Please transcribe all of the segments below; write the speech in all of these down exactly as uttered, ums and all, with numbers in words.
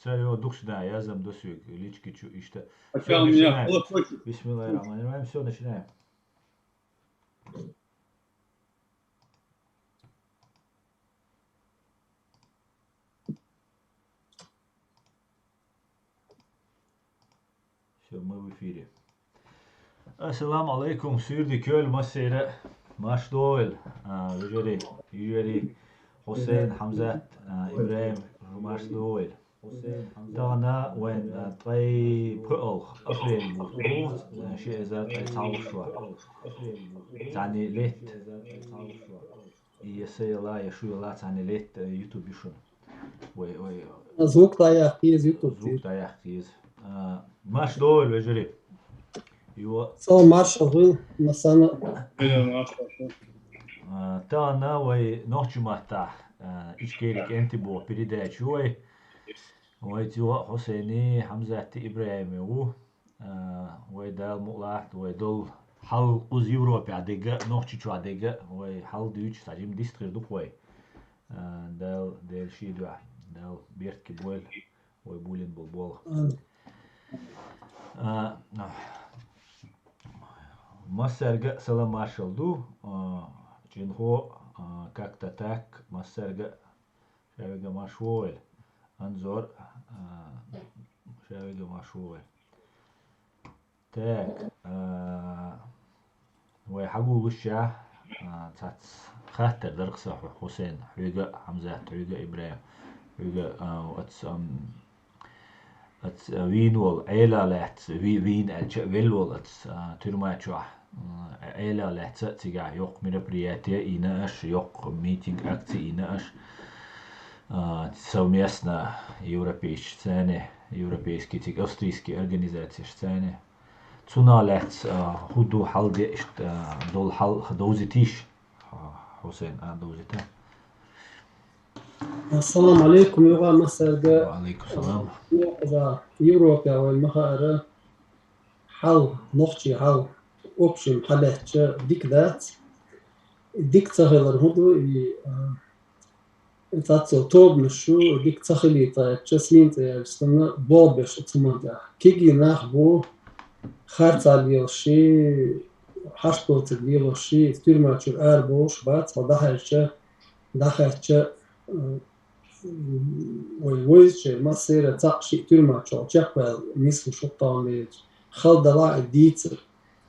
Всё, йо, духшна, я зам досуг, лички чу ишта. Всё, начинаем. Бисмиллахир-рахманир-рахим, всё, начинаем. Всё, мы в эфире. Ассаламу алейкум, суьйрдиг кӀола массайра, марша догӀийла, а, вежарий, йижарий, Хьусейн, Хьамзат, а, ИбрахӀим, марша догӀийла. Тахана вайн, а, ткъе пхоалгӀа апрель бу, а, ши эзар ткъе цхьалгӀа шо. Цхьана летта. И я са яла, я шу яла цхьана летта, э, YouTube ю шуна. Вай, вай. А звук дӀаяккха еза YouTube. Звук дӀаяккха еза. А, марша догӀийла, вежарий. Йо. Салам, маршал хуьлда, массарна. Э, маршал хуьлда. А, тахана вай нохчийн маттахь, а, Ичкери кӀентий боху передача ю вай. Вай цу Хьусейни, Хьамзатти, ИбрахӀими ву. А, вай Дала мукъ лахь, вай долу хьал кхуза Европехь дерг а, Нохчийчохь дерг а, вай хьал дуьйцуш цхьа жима дистхир ду-кх вай. А, Дала, Дела шен дуьхьа, Дала беркате бойла вай буьйлина болу болх. Амин. А, массаьрга а салам маршалла ду, а, чӀинхо, а, как-то так, массаьрга а Ша вега марш вогӀийла. Анзор, а, ша вега марш вогӀийла. Так, а, вай хьагулуш ша, а, цхьацца хаттар дара-кх сан хьо, Хьусейн, хьоьга а, Хьамзат, хьоьга а, ИбрахӀим, хьоьга а, ац, ам, ац, а, вийна волу, Ӏела лаьцна, ви-, вийна аьлча а, велла волу ац, а, туьрма чохь. М, Ӏела лаьцна а цигахь йоккха мероприятие йина аша, йоккха митинг, акци йина аша, а, совместно европейцашцани, европейский цига австрийский организацешцани. Цунах лаьцна, а, хӀун ду хьал де иштта, а, долу хьал довзийтийша, а, Хьусейн, а, довзийта. Ассаламу алейкум, юха массаьрга. Ва алейкум салам. Европехь вайн ма хаара. Хьал, нохчийн хьал, общем хьалаьцча, дика дац. Дика ца хилар хӀун ду, и, а, и цхьацца тобанаш ю, дика ца хилийта аьлча, сийна цӀе яьлча санна, болх беш оцу хӀуманна тӀехь. Кегий нах бу, харцахь лелаш ши, хьашт доцург лелаш ши, туьрма чуьра арабовлуш бац, хьо дӀахаьрча, дӀахаьрча, а, Вай вовзачеран массеран цхьаъ шиъ туьрма чохь чекхваьлла нислуш ву тахана лелаш. Хала далахь а, и дийцар,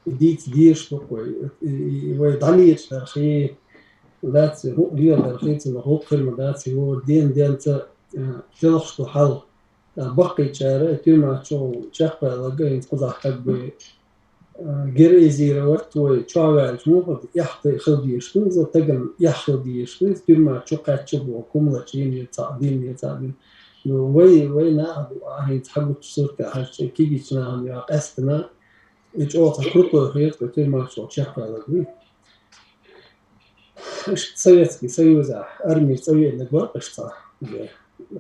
и дийца дезаш ду-кх вай. И, и, и вай дӀалечкъа дархьама, лаьцна хӀуъа леладархьама, цунах гӀуллакх хир ма дац, и вовр ден-денца, а, телхаш ду хьал. Ткъа баккхийчара и туьрма чу чекхваьлларг а хӀинца кхузахь стаг вай, а, героизировать вай, чохь ваьлча муха ду, эхь хила дезаш ду иза, стагана эхь хила дезаш ду иза, туьрма чу кхаьчча боху, хӀума лачийна я цхьаъ дина, я цхьаъ дина. Ну, вай, вай наха ду, а хӀинца хьагучу суртехь хьаьжча, кегийчу нахана юкъахь къаьстина, и чӀогӀа цхьа крутой хир, тхо туьрма чу чекхваьлларг вуй. Иштта Советский Союзехь армера цӀа веанарг вара-кх иштта цхьа,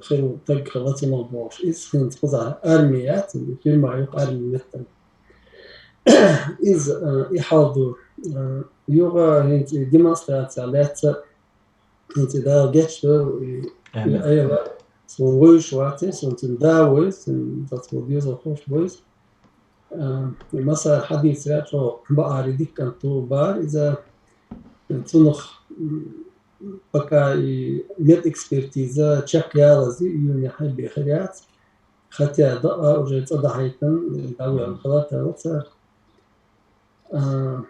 хила, стаг хила цунах бохуш. Иза хӀинца кхузахь арми яц, туьрма ю-кх арми меттана. Иза, а, и хьал ду. А, юха хӀинца и демонстраци лаьцна, хӀинца и Дала гечдойла, и, и Амин. Айла, суна вуьйш вац, суна цуьнан да вуй, цуьнан цхьацца ву деза хӀуш вуй. А, массара хьадийцарехь, чӀогӀа бакъ аьлча дика кӀант ву бахара иза, цунах, м, пока и медэкспертиза чекхъялаза июнехь бен хир яц. Хотя даа уже цӀа дахьийтина, дӀавоьлла хилла тарло цара. А,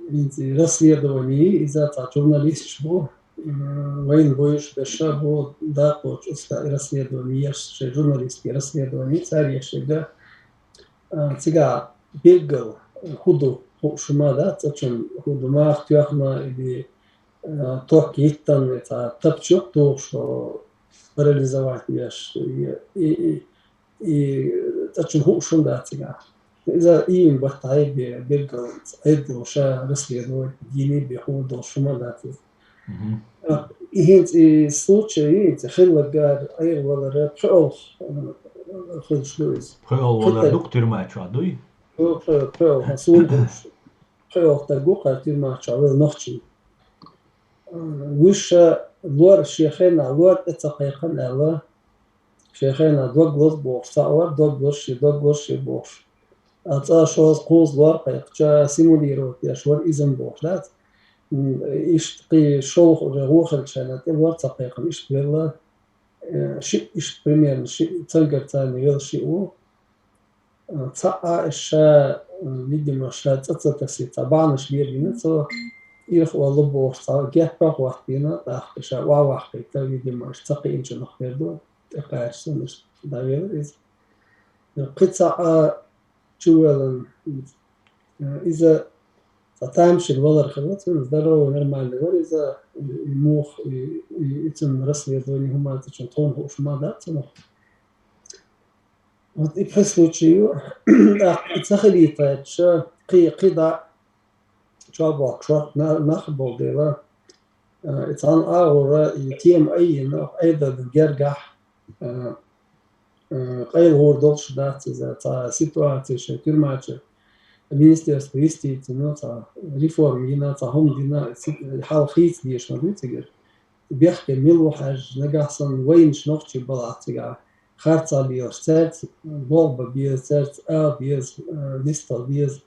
хӀинца и расследование, иза цхьа журналисташ бу, м, вайна буьйш берш а бу, дакъочу уста и расследование еш, шайн журналистский расследование цара еш ерг а, а, цигахь билггал хӀун ду, хууш хӀума дац, цӀа чу хӀун ду, маха тоьхна или, а, ток йиттина, цхьа тапча юкъа тухуш, парализовать еш, и, и, и, И цӀа чу хууш хӀума дац цигахь. Иза ийман баттахь бен, билггал Ӏедало ша расследовать дийна бен хуур долуш хӀума дац иза. Мгм. А, и хӀинца и случай, и хӀинца хилларг а, Ӏер валар а, пхоьалгӀа, а, хуьлуш ду иза. ПхоьалгӀа валар ду-кх туьрма чохь, дуй? Пхо-, пхо-, пхоьалгӀа, суна гуш. ПхоьалгӀа стаг ву-кх туьрма чохь велла нохчийн. А, вуьш а лор, шен хенахь лор тӀе ца кхайкхина аьлла, шен хенахь дог лоза бохуш цхьаъ вара, дог лоза ши, дог лоза ши бохуш. А цкъа шозза кхузза лор кхайкхича, симулировать деш вара иза-м бохуш дац. М, иштта кхин шолгӀа уже вон хилча хенахь тӀе лор ца кхайкхина, иштта велла, э, шиъ, иштта примерно шиъ, цуьнгара царна велла шиъ ву. Э, цхьаъ а ша, э, видимо, ша цӀа ца тасийта, цхьа бахьанаш лелийна цо, ирх олу бохуш, цхьа геппа а хӀоттийна, тӀаккха ша охьаваккхийта, видимо, ша ца кхиъначунах хир ду, тӀекхача санна иштта дӀавелира иза. Э, кхин цхьаъ а чувеллина, э, иза цхьа тамашийна валар хилла, цуьнан здоровье нормальный вара иза, и, и муха, и, и, и цуьнан расследование хӀума ца чун тхуна хууш ма дац цунах. Вот и пхи случай ю, тӀаккха и ца хилийта гӀерташ, кхин, кхин дӀа чохь бохкуш на-, нах болу дела, э, и цхьана агӀора и тема айина, Ӏедалан гергахь, э, э, къайла гӀур долуш дац иза, цхьа ситуаци шайн тюрьмачу, Министерство юстиции, ну, цхьа реформа йина, цхьа хӀума дина, си-, хьал хийца дезаш ма дуй цигара. Бехке мила ву хьаьжжа, нагахь санна вайнаш нохчий балахь цигахь, харцахь лелаш цаьрца, болх бан беза цаьрца, ала беза, э, вистхила беза.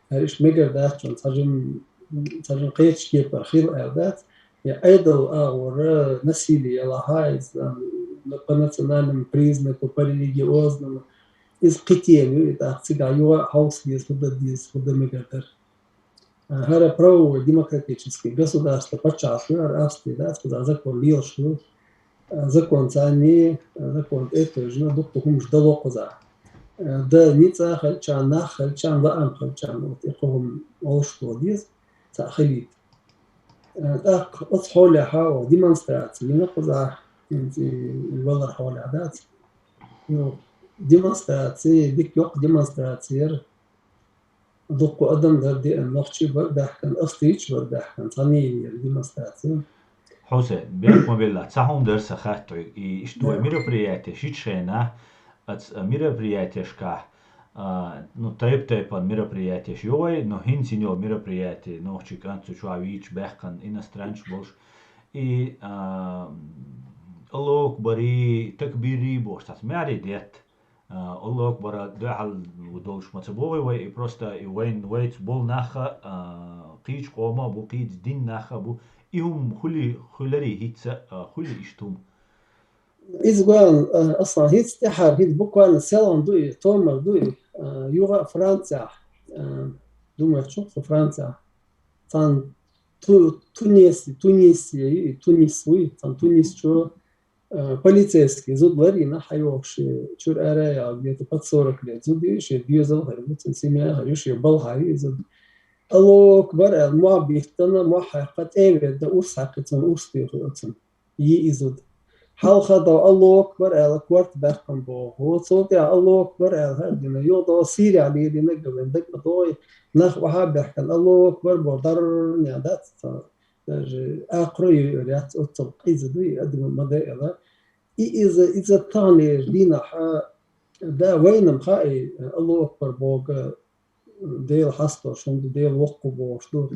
ХӀара иштта мегар дац шуна, цхьа жим-, цхьа жим кхечу кепара хила аьлла дац. Я Ӏедал агӀора насилие ялахьа, иза, м, по национальному признаку, по религиозному. Иза кхин тема ю, и тӀаккха цигахь юха а хьовса деза, хӀун дан деза, хӀун дан мегар дара. ХӀара правовой демократический государство, пачхьалкх ю хӀара Австри, да, кхузахь закон лелаш ду. Закон царний, закон тӀе а тевжина, дуккха хӀумаш дало кхузахь. Да ницкъ а хилча, нах хилча, лаам хилча, вот и кхо хӀума олуш ду деза, цхьаъ хилийта. ТӀаккха оцу хьолехь а демонстраци йина кхузахь, хӀинца и валар хьолехь дац. Ну, демонстраци, дика йоккха демонстраци яра. Дуккха адам дара деана, нохчий бара баьхкина, австрийцаш бара баьхкина, цхьаьна йинера демонстраци. Хьусен, бехк ма билла, цхьа хӀума дара сан хатта хьоьга. И иштта вай мероприятеш йича хенахь, оцу мероприятешкахь, а, ну, тайп-тайпана мероприятеш ю вай, но хӀинца йина йолу мероприяти, нохчий кӀант цу чохь вийча баьхкина, иностранцаш болуш. И, а, Аллаху акбарий, такбирий бохуш, цхьацца маьрий детта. А, Аллаху акбара дуьхьал долуш ма ца боху вай, и просто и вайн, вайца болу нах а, а, кхечу къомах а бу, кхечу динан нах а бу. И хӀума хуьлий, хуьларий хӀинца, а, хуьлий иштта хӀума? Иза гоьна, а, Аслан, хӀинца тӀаьхьара, хӀинца буквально селхана ду и, томар ду и, а, юха а Францехь, а, думаю, чу со Францехь. Цхьана Ту-, Тунис, Тунис, Тунис вуй, цхьана Тунисчо, а, полицейский зуда ларйина, хьайогӀуш, чуьра ара а яьлла, где-то под сорок лет зуда ю, шен доьзал хир бу, цуьнан семья хир ю, шен балхахь ю и зуда. Аллаху акбар аьлла, мохь биттина, мохь хьаькхна, тӀе а ведда, урс хьаькхна, цунна урс туьйхи оцунна. Йи и зуда. Хьалха до Аллаху акбар аьлла, корта баьккхина боху. Цул тӀаьхьа Аллаху акбар аьлла, хӀара дина. Юха до Сирехь лелийнарг а вайн дага ма догӀий, нах охьа а баьхкина, Аллаху акбар боху, даррня дац цхьа. Даже акхаро а йойур яц, оццул къиза ду и адам ма дай ала. И иза, иза таханлерчу дийнахь, да, вайна-м хаьа, Аллаху акбар боху, Дела хьасталуш хӀума ду, Дела воккха ву бохуш ду.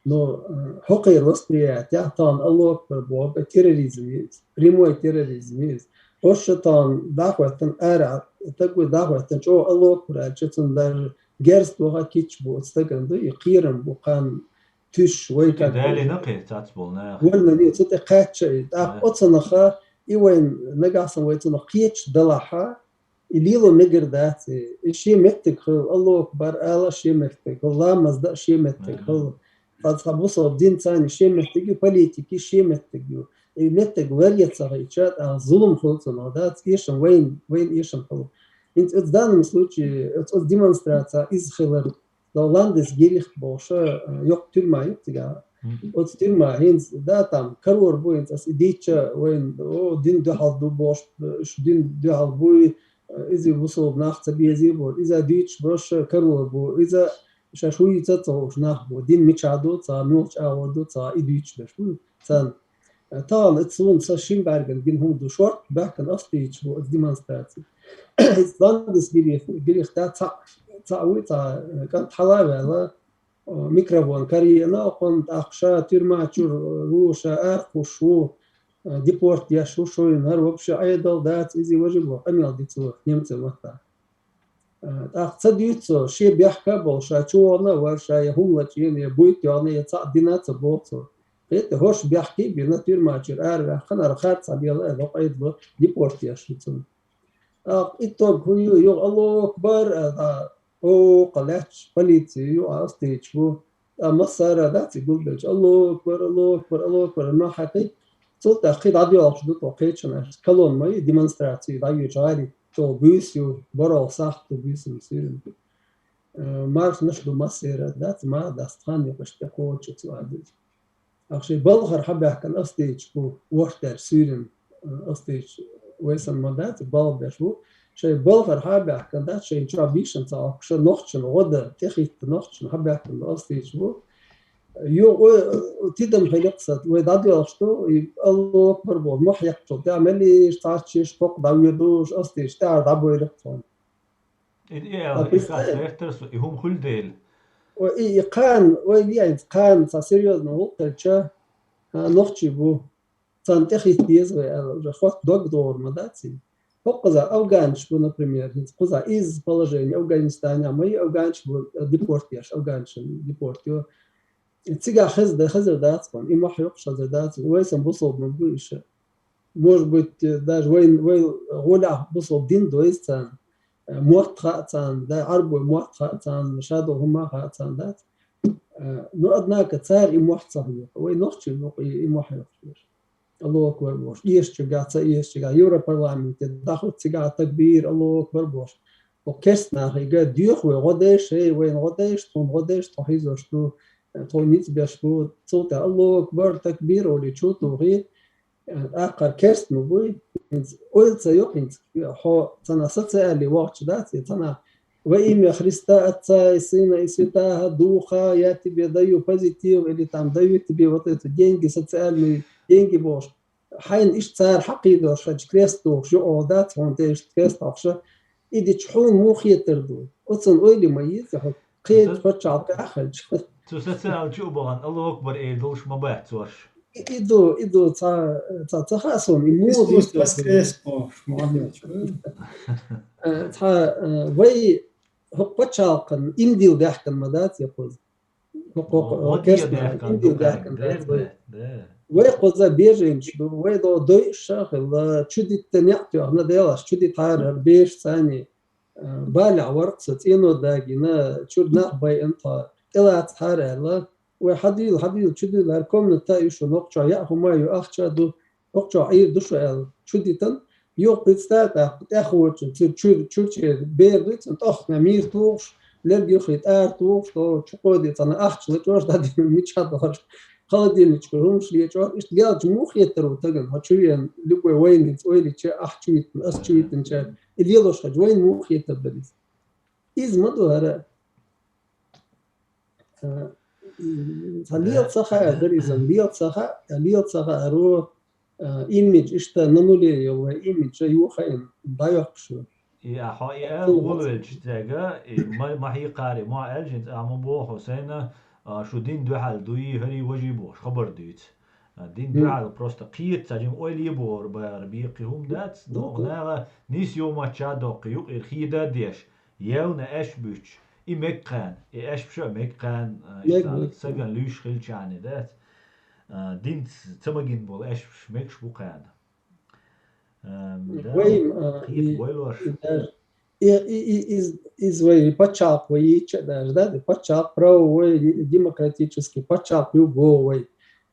Но, э, хӀокхеран восприятиехь тахана Аллаху акбар боху терроризм ю иза, прямой терроризм ю иза. Хьо ша тахана дӀахӀоьттина, ара стаг вуй дӀахӀоьттина, чӀогӀа Аллаху акбар аьлча, цунна даже герз тоха кийча бу оцу стагана ду, и кхерам бу, кхана туьйсуш вай кхаьчна. Далийна кхин цхьацца болу наха. Валлахи, цу тӀе кхаьчча и. ТӀаккха оцунах и вайн нагахь санна вай цунах кхеташ далахь, и лело мегар дац, и, и шен меттиг хила, Аллаху акбар ала шен меттиг хила, ламаз дан шен меттиг хила. Ткъа цхьа бусалба дин царна шен меттиг ю, политики шен меттиг ю. И меттиг лар а ца хилча, тӀаккха зулам хила цунах дац, эшам вайн, вайн эшам хила. ХӀинца оцу данном случае, оцу, оцу демонстрацехь иза хилар. До Ландесгерихт бохуш, э, йоккха тюрьма ю цигахь. Мгм. Оцу тюрьма хӀинца, да, там, карор бу хӀинца, ас и дийцча вайн, о, дин дуьхьал ду бохуш, э, уьш дин дуьхьал буй, э, иза бусалба нах ца безий боху. Иза дуьйцуш берш карор бу. Иза шаьш хӀун йийца а ца хууш нах бу. Дин мичахь ду цхьа, муьлхачу агӀор ду цхьа, и дуьйцуш берш бу царна. Тахана оцу суна сан шина бӀаьргана гина хӀума ду, шортта баьхкина австрийцаш бу оцу демонстрацехь. Иза Ландесгерихт, герихта цхьаъ, цхьаъ вуй, цхьа кӀант хьала а ваьлла, микрофон карийна окхунна, тӀаккха ша тюрьма чуьра ву, ша арахуьлуш ву, депорт еш ву шуйна, хӀара вообще Ӏедал дац, иза важа бо, къамел дицо немцийн маттахь. ТӀаккха ца дуьйцу цо, шен бехк а болуш, ша чу вахана а вара, ша я хӀума лачкъийна, я буйт йоьхна, я цхьаъ дина а ца боху цо. ХӀетта хӀорш бехке а бина, тюрьма чуьра ара ваьккхина, хӀара харц схьабелла аьлла, Ӏедало депорт еш ву цунна. ТӀаккха итог хӀун ю, юха Аллаху акбар аьлла, дӀа, оха лаьтташ полици ю, а астийча бу. ТӀаккха массара а дац и гулбелча: Аллаху акбар, Аллаху акбар, Аллаху акбар, ма хьакхи. Цул тӀаьхьа кхин дӀадоьлхуш ду тхо кхечанаш. Колонна ма ю, демонстраци дӀайоьдуш гӀари, чӀогӀа буьйса ю, баро сахьт ду буьйсанна суьйранна. Э, маршнаш ду массера а дац, ма дастхан юкъаш тӀе кхочу цу адуьйцу. Ахши балхара хьабаьхкина астийча бу, ворхӀ тӀера суьйранна, э, астийча вай санна ма дац, балха беш бу. Шайн балхара хьабаьхкина дац, шайн чохь бийшина ца Ӏохкуш, нохчашна гӀо дан, тӀехӀитта нохчашна хьабаьхкина ду астийча бу. Юха, ой, тидам хилира сан, вай дӀадоьлхуш ду, и Аллаху акбар боху, мохь яккхачул тӀаьхьа меллиша цхьаьччиш кхоккха дӀавоьдуш, астийча тӀаьхьа дӀабойлира тхуна. И, и, А, и представь. Хас гӀертара со, и хӀума хуьлу дела. Ой, и, и кхана, ой, веанца кхана, цхьа серьёзно гӀуллакх хилча, а, нохчий бу. Царна тӀехӀитта деза вай аьлла, уже хотта дог догӀур ма дац и. ХӀокхуза афганаш бу, например, хӀинца кхуза из положение Афганистанехь ма ю, афганаш бу, э, депорт еш, афганашна депорт йо. Цигахь хеза да, хезар дац хьуна, и мохь йоккхуш хезар дац, вай санна бусалба бу иша. Может быть, э, даже вайн, вай гӀолехь бусалба дин дойза царна, э, мотт хаьа царна, да, Ӏарбой мотт хаьа царна, шадолу хӀума хаьа царна дац. Э, но, однако, цара и мохь ца хьоьху, вай нохчий бу и, и мохь йоккхуш. Аллаху акбар бохуш, эшачуьнгахь, ца эшачуьнгахь, Европарламенте дахуьйту цигахь такбир, Аллаху акбар бохуш. Оха керста нахе га доьху вай, гӀо дайша, эй, вайна гӀо дайша, тхуна гӀо дайша, тхо хьийзош ду, тхо ницкъ беш бу, цул тӀаьхьа Аллаху акбар, такбир олий чу тухий, э, акхар керста ма буй, хӀинца ойла ца йо хӀинца, хьо цхьана социале вахча дац, я цхьана: «Во имя Христа, Отца и Сына и Святаго Духа, я тебе даю позитив», или там: «Даю тебе вот эту деньги, социальные деньги», бохуш. Хьайна иштта цара хьакхийдош хилча, крест тухуш, юкъа дац хьуна тӀе иштта крест хьокхуш. И дича хьуна муха хетар ду? Оцунна ойла ма йийца хьо, кхечу пачхьалкхехь хилча. Цу социал чу а бахана, Аллаху акбар эр долуш ма бац цо. И, и ду, и ду, цхьа, цхьа ца хаьа суна, и муха Иисус воскрес, бохуш, ма хьоьхуш. Э, цхьа, э, вай хӀокху пачхьалкхана имдийла даьхкина ма дац я кхуза. ХӀокху, хӀокху, О, хӀокху керста даьхкина имдийла ду, даьхкина да, дац вай. Да, да. Вай кхуза беженцаш ду, вай до дойуш а хилла, чудитта неӀ тоьхна делахь, чудитахьара бежанаш царний. Э, балехь вара-кх со, цӀено дагийна, чуьра нах байина тхо, тӀелацахьара аьлла. Вай хьадийла, хьадийла, чудийла, хӀара комната а ю шуна, хӀокху чохь яа хӀума а ю, ахча а ду, хӀокху чохь Ӏийр ду шу аьлла. Чудитан, юха представь тӀаккха, тӀехволчун, цуьра чуьра, чуьрчера бер дуй цунна, тӀохна мийра тухуш, лерг юххе тӀара тухуш, то чукходе цхьана ахча лечкъош, дӀадина мичахь долуш, холодильничкара хӀумаш лечкъош, иштта лелча муха хетар ву тагана, хьо чу веана, любой вайна хӀинца ойла йича, ахь чу витина, ас чу витинчара, и лелош хилча, вайна муха хетар дара иза? Иза ма ду хӀара. Э, цхьа лела ца хаьа дара иза, лела ца хаьа, лела ца хаьаро, э, имидж, иштта на нуле йолу вай имидж а юха хаийна, дӀайоккхуш ю. И, а, хьо и ала волавелча цаьрга, и ма, ма хьийкхаре, ма аьлла хӀинца, а, ма боху сайна, а, шу дин дуьхьал дуй, хӀарий важий бохуш, хабар дуьйцу. А, дин дуьхьал просто кхета ца жима ойла е бохура бара беккхи хӀума дац, доху наха нийса йомачча доккхи юкъера хеда а деш, евна аьшпаш буьттуш, и мега кхана, и аьшпаш а мега кхана, а, Мега, иштта мега. Сагана луьйш хилчахьана дац. А, динца ца магийна болу аьшпаш мегаш бу кхана. А, да, Вай, а, кхета и, вай лош. И даже, и, и, и, из, из вай пачхьалкх вай йийча а даже, да, и пачхьалкх правовой, демократический пачхьалкх ю боху вай.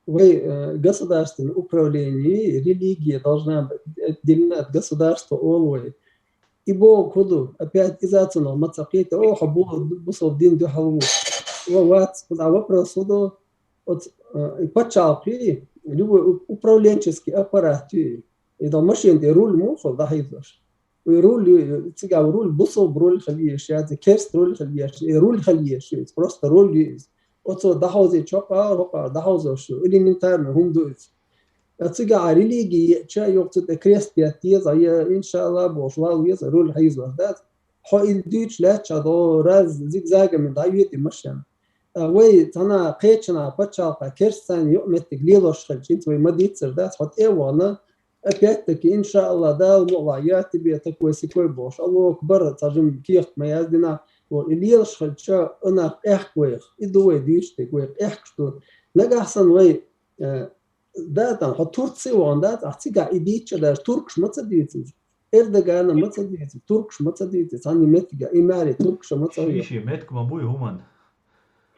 Вай, э, государственное управление, религия должна быть отделена от государства, олу вай. И боху хӀун ду, опять иза цунах ма ца кхета, о, хьо бу-, бусалба дин дуьхьал ву. Ва-, вац, кхуза вопрос хӀун ду, оцу, э, и пачхьалкхе, любой у-, управленческий аппарат ю, и до машина тӀе руль муха хила дӀахьийзош. И руль ю, цигахь руль, бусалба руль хила езаш яц, керста руль хила езаш, и руль хила езаш ю, просто руль ю иза. Оцо дӀахьовзийча хӀокхара, хӀокхара дӀахьовзош ю, элементарно хӀума ду иза. Ткъа цигахь религия еъча, юха цу тӀе крест етта еза, я, иншаалла, бохуш, вала веза, руль хьийзош дац. Хьо и дуьйцуш лаьттачохь, до раз зигзагами дӀайоьду и машина. а, вай цхьана кхечана паччахьалкхе керста царна юкъ меттиг лелош хилча, хӀинца вай ма дийццар дац, хьо тӀе а вахана, опять-таки, иншааллахӀ, Дала мукъалахь, я тебе такой сякой бохуш, Аллаху акбар, цхьа жима кехат ма яздина, вот, и лелаш хилча, и нах къехка вайх, и ду вай дийшта дерг, вай къехкаш ду. Нагахь санна вай, э, да, там, хьо Турци вахана, да, ахь цигахь и дийцча даже туркаш ма ца дийцира, Эрдогана ма ца дийцира, туркаш ма ца дийцира, цхьанна меттиге и маьре туркаша ма ца Ши-ши меттиг ма буй хӀуманна.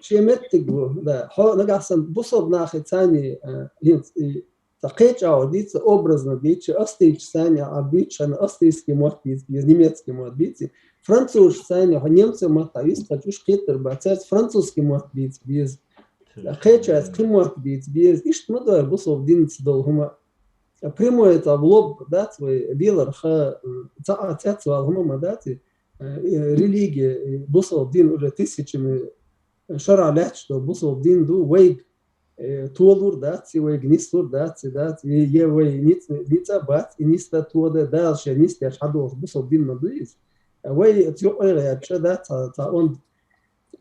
Ши меттиг бу, да. Хьо нагахь санна бусалба нахе царни, э, хӀинца и, ца кхеча а дийца, образно дийца, австрийча царни а буьйцуш хьана, австрийский мотт бийца беза, немецкий мотт бийца. Французаш царни, хьо немций мотт а вист хьача, уьш кхетар бац, цаьрца французский мотт бийца беза. Кхечаьрца кхин мотт бийца беза. Иштта ма дой бусалба динца долу хӀума. Прямой цхьа в лоб дац вай леларх, м, цхьа а цецвала хӀума ма дац, э, религия, э, бусалба дин уже тысячами шарахь лаьтташ долу бусалба дин ду, вайга, э, толур дац, и вайга нислур дац, и дац, и е вай ниц-, ницкъ а бац, и нисдан тода, Дала шен нисдеш хьадолуш бусалба дин ма ду иза. Вай оцу юкъе гӀерташ дац, цхьа, цхьа онда,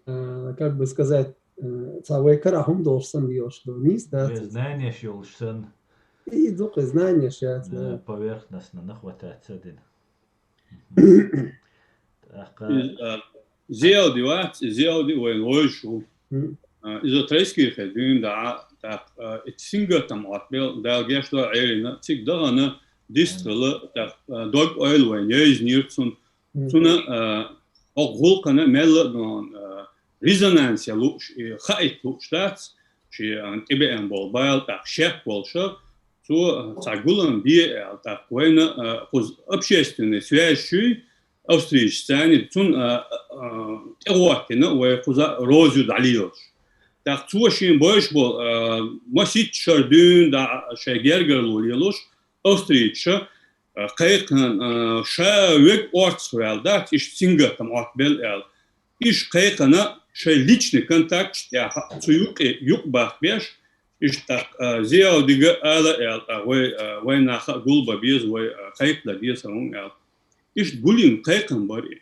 э, как бы сказать, э, цхьа вай карахь хӀума долуш санна лелаш ду, нийса дац Вай иза. Знанеш йолуш санна. И дукха знанеш яц, Э, да. Поверхностно нахватать ца дина. ТӀаккха Иза, а, Зиауди вац, и Зиауди вайна вевзаш ву. Мгм. А, иза Тройскийхе дуьйна дӀа, тӀаккха, а, и сингаттам Ӏоттабелла, Дала гечдойла Ӏелина, цига дахана дистхила, тӀаккха, а, дог-ойла вайна йойзийнера цунна. Мгм. Цунна, а, хӀокху гӀуллакхана мелла а дон, а, резонанс я лууш, и хаийта лууш дац, шен, а, тӀебеана болу бала тӀаккха шек волуша, цо, а, цхьа гулам бе аьлла, тӀаккха вайна, а, кхуза общественный связь шуьй, Австрийчу царни цунна, а, а, тӀегӀоттина вай кхуза розу дӀалелаш. ТӀаккха цо шен бойуш болу, а, масийтта шар дуьйна дӀа шайн гергарло лелаш, Австрийчу, а, кхайкхина, а, ша вега орцах ваьлла дац, иштта сингаттам Ӏоттабелла аьлла. Иштта кхайкхина шайн личный контакташ тӀехь цу юкъе юкъ бахбеш, иштта тӀаккха, а, Зиаудига ала аьлла, тӀаккха вай, а, вай наха а гулбан беза, вай, а, кхайкхадан деза хӀума аьлла. Иштта гулйина кхайкхам бара и.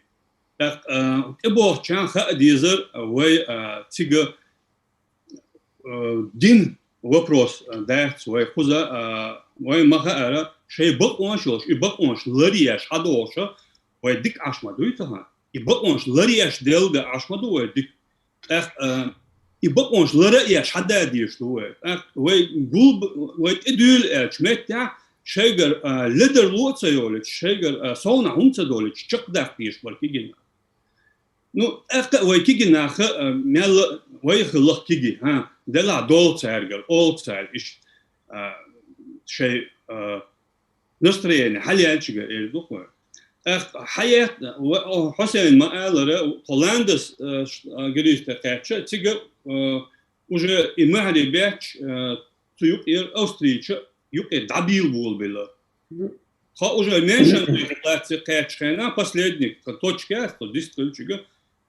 ТӀаккха, а, тӀебогӀучарна хаа дезара, а, вай, а, цига, а, дин вопрос, а, дац вай кхуза, а, вай ма хаара, шайн бакъонаш йолуш, и бакъонаш ларъеш хьадолуша, вай дика Ӏаш ма дуй тахана. И бакъонаш ларъеш делла Ӏаш ма ду вай дика. ТӀаккха, а, и бакъонаш лара а еш, хьада а дезаш ду вай. ТӀаккха вай гулб-, вай тӀедуьйла аьллачу меттехь, шайгара, а, ледарло а ца йолуьйтуш, шайгара, а, совнах хӀума ца долуьйтуш, чекхдаккха дезаш бара кегий нах. Ну, тӀаккха а вай кегий наха, а, мелла а вай хилла кегий, хӀа, делахь долу цаьргара, олу цара иштта, а, шайн, а, настроение хьалаьллачуьнга эр ду-кх вай. ТӀаккха хьаетта, ва-, о, Хьусайн ма-аллара, тхо Ландес, э, ш-, э, гриш тӀе кхаьчча, цига, э, уже и мухӀари бетташ, э, цу юкъера Австрийчу юкъе дӀабийла болабелла. Тхо уже меньшинстве кхаьчча хенахь, последний тха точка яц, тхо дистхилчуьнга,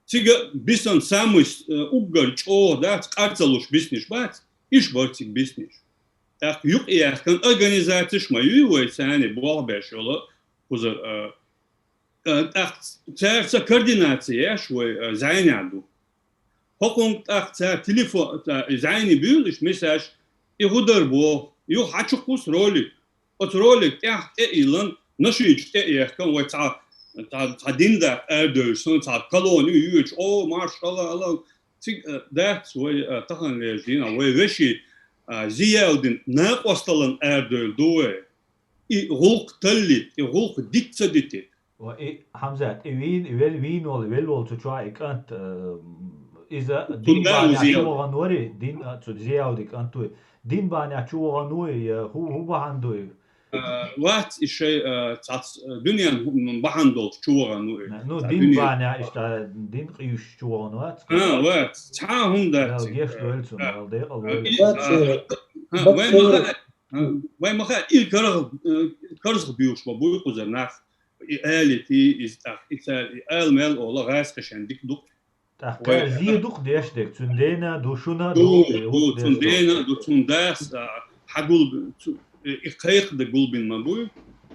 цига бисан самый, э, уггар чӀогӀа дац, къар ца луш бисниш бац, иш бара цига бисниш. ТӀаккха юкъаяьккхина организацеш ма юй вай царна болх беш йолу кхузара, а, а, тӀаккха цаьрца координаци еш вай, а, зӀенехь ду. ХӀокхунга тӀаккха цара телефон, ца-, и зӀене буьйлу иштта месаш, и хӀун дар боху, юха хьачукхуссу ролик. Оцу ролик тӀехь тӀе а йиллина, нашидаш тӀе а ехкина, вай цхьа, цхьа, цхьа дин даккха арадевлча санна, цхьа колонна ю йоьдуш, о, маршалла, алал, цига, э, дац вай, э, таханлерчу дийнахь, вай вешин, э, Зияудин накъосталан арадевлла ду вай. И гӀуллакх талли, и гӀуллакх диц ца дити. Ва и, Хьамзат, и вийна, и вел-, вийна волу, вел волу цу чохь и кӀант, э, иза Цунна дин бахьанехь чу вахана вари, дин, а, цу Зияуди кӀант вуй. Дин бахьанехь чу вахана вуй, я хӀу-, хӀу бахьана дуй? Э, вац и шай, э, цхьац, э, дуьненан хӀу-, бахьана долуш чу вахана ву и. Ну, цхьа дин дуьне. Бахьанехь иштта дин къийсуш чу вахана вац? А, вац. Цхьа а хӀума дац. Дала геш дойла цунна, Дала декъал дойла. И, Вац, а, э, а, вай ма хаьа, а, вай ма хаьа, и карах, э, карзах буьйлуш ма буй кхузара нах. И алийти, иза тӀаккха, и цара, и ала мел ола гӀазкхи шен дика ду. ТӀаккха зе ду-кх деш дерг, цуьнан дена а ду, шуна а ду, ду, цуьнан дена а ду, цуьнан дас, а, хьагулб-, цу-, и кхайкхадан гулбина ма буй.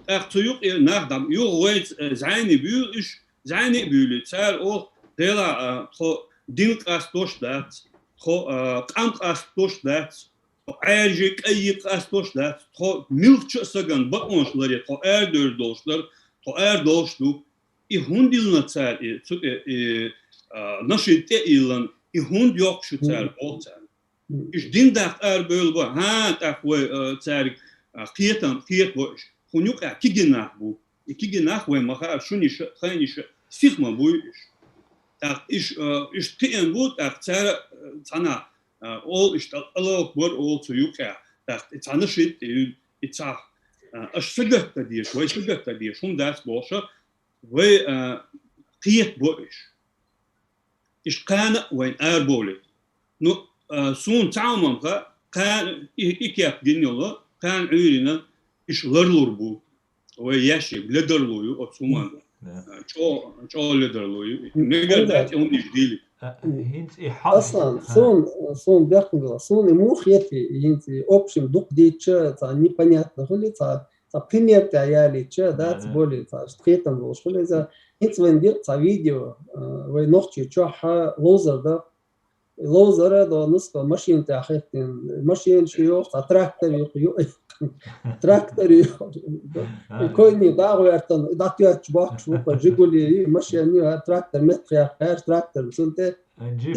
ТӀаккха цу юкъе нах дӀа, юха вайца, а, зӀене буьйлу уьш, зӀене а буьйлий, цара олу, делахь, а, тхо дин къастош дац. тхо, а, къам къастош дац, тхо Ӏаьржи кӀайи къастош дац, тхо милхча а саган бакъонаш ларе, тхо арадер долаш дар, тхо арадолаш ду. И хӀунда илна цар, и, цу тӀе, и, а, нашид тӀе а илан, и хӀунда йоккха шу цар, боху цар. Иш дин даккха арабевлла бу, хӀа, тӀаккха вай, а, цаьрга, а, кхетам, кхета бо иш. Хьуна юкъахь кегий нах бу. И кегий нах вай ма хаара, шуна иша, тхайна иша, сиха ма буй иш. ТӀаккха иш, а, иш кхиъна бу, тӀаккха цара, а, цхьана, а, ол иш тӀа-, Аллаху акбар, ол цу юкъахь. ТӀаккха и цхьана шийтта, и, и цхьа, а, аш сагатта деш, вай сагатта деш, хӀума дац бохуша, вай, а, кхета бо иш. Иш кхана а вайн арабовлийта. Ну, а, суна цхьа хӀуманах, кхана и, и кеп гина йолу, кхана Ӏуьйрина иш ларлур бу. Вай яшшиг ледарло ю оцу хӀуманна. Да. А, чӀо-, чӀогӀа ледарло ю. Мегар дац, и хӀума иш дийли. А, хӀинца и хьал-, Аслан, суна, суна бехкам била. Суна и муха хети, хӀинца и общем дукха дийча, цхьа непонятно хуьли, цхьа цхьа пример тӀехь ялийча, дац, более, цхьа кхетам болуш хуьлу иза. ХӀинца вайн дира цхьа видео, а, вай нохчий чохь ловзар дан. Ловзар а до нуста машина тӀехь хеттина. Машина шу йоху, цхьа трактор юкъа ю. Трактор ю. Койни дагӀоьртан, дӀатоьттуш бохкуш ву, Жигули, машина ю, трактор меттах яккхаьш, трактор, цунна тӀе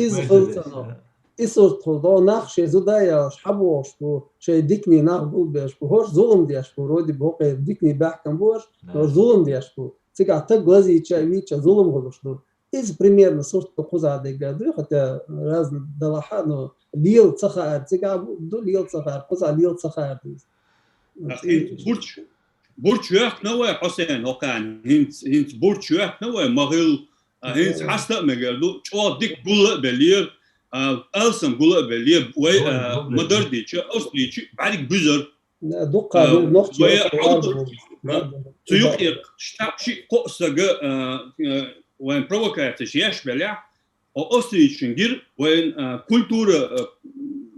иза хилла ца И сурт хӀу до, нах шайн зуда а ялаш, хьабохуш бу, шайн дикний нах гулбеш бу, хӀорш зулам деш бу, вроде бы, хӀокхеран дикний баьхкам бу хӀорш, но зулам деш бу. Цигахь таг лазийча, вийча зулам хуьлуш ду. Иза примерно сурт ду кхузахь дегга ду, хотя разный далахьа, но лела ца хаар, цигахь бу, ду лела ца хаар, кхузахь лела ца хаар ду иза. Ах, хӀинца бурч, бурч йоьхна вай, Хьусен, хӀокхарна, хӀинца, хӀинца бурч йоьхна вай, ма хилла, а, хӀинца хьаста а мегар ду, чӀогӀа дика гулла а беллера, а, алсам гулла а беллера, вай, а, ма-дарра дийча, Австрийчу бӀаьрг буьзар. Дуккха а, вай хьалха, а, цу юкъера штаб шиъ кхоъ сага, а, а, вайн провокацеш еш белехь, о, Австрийчун гира вайн, а, культура, а,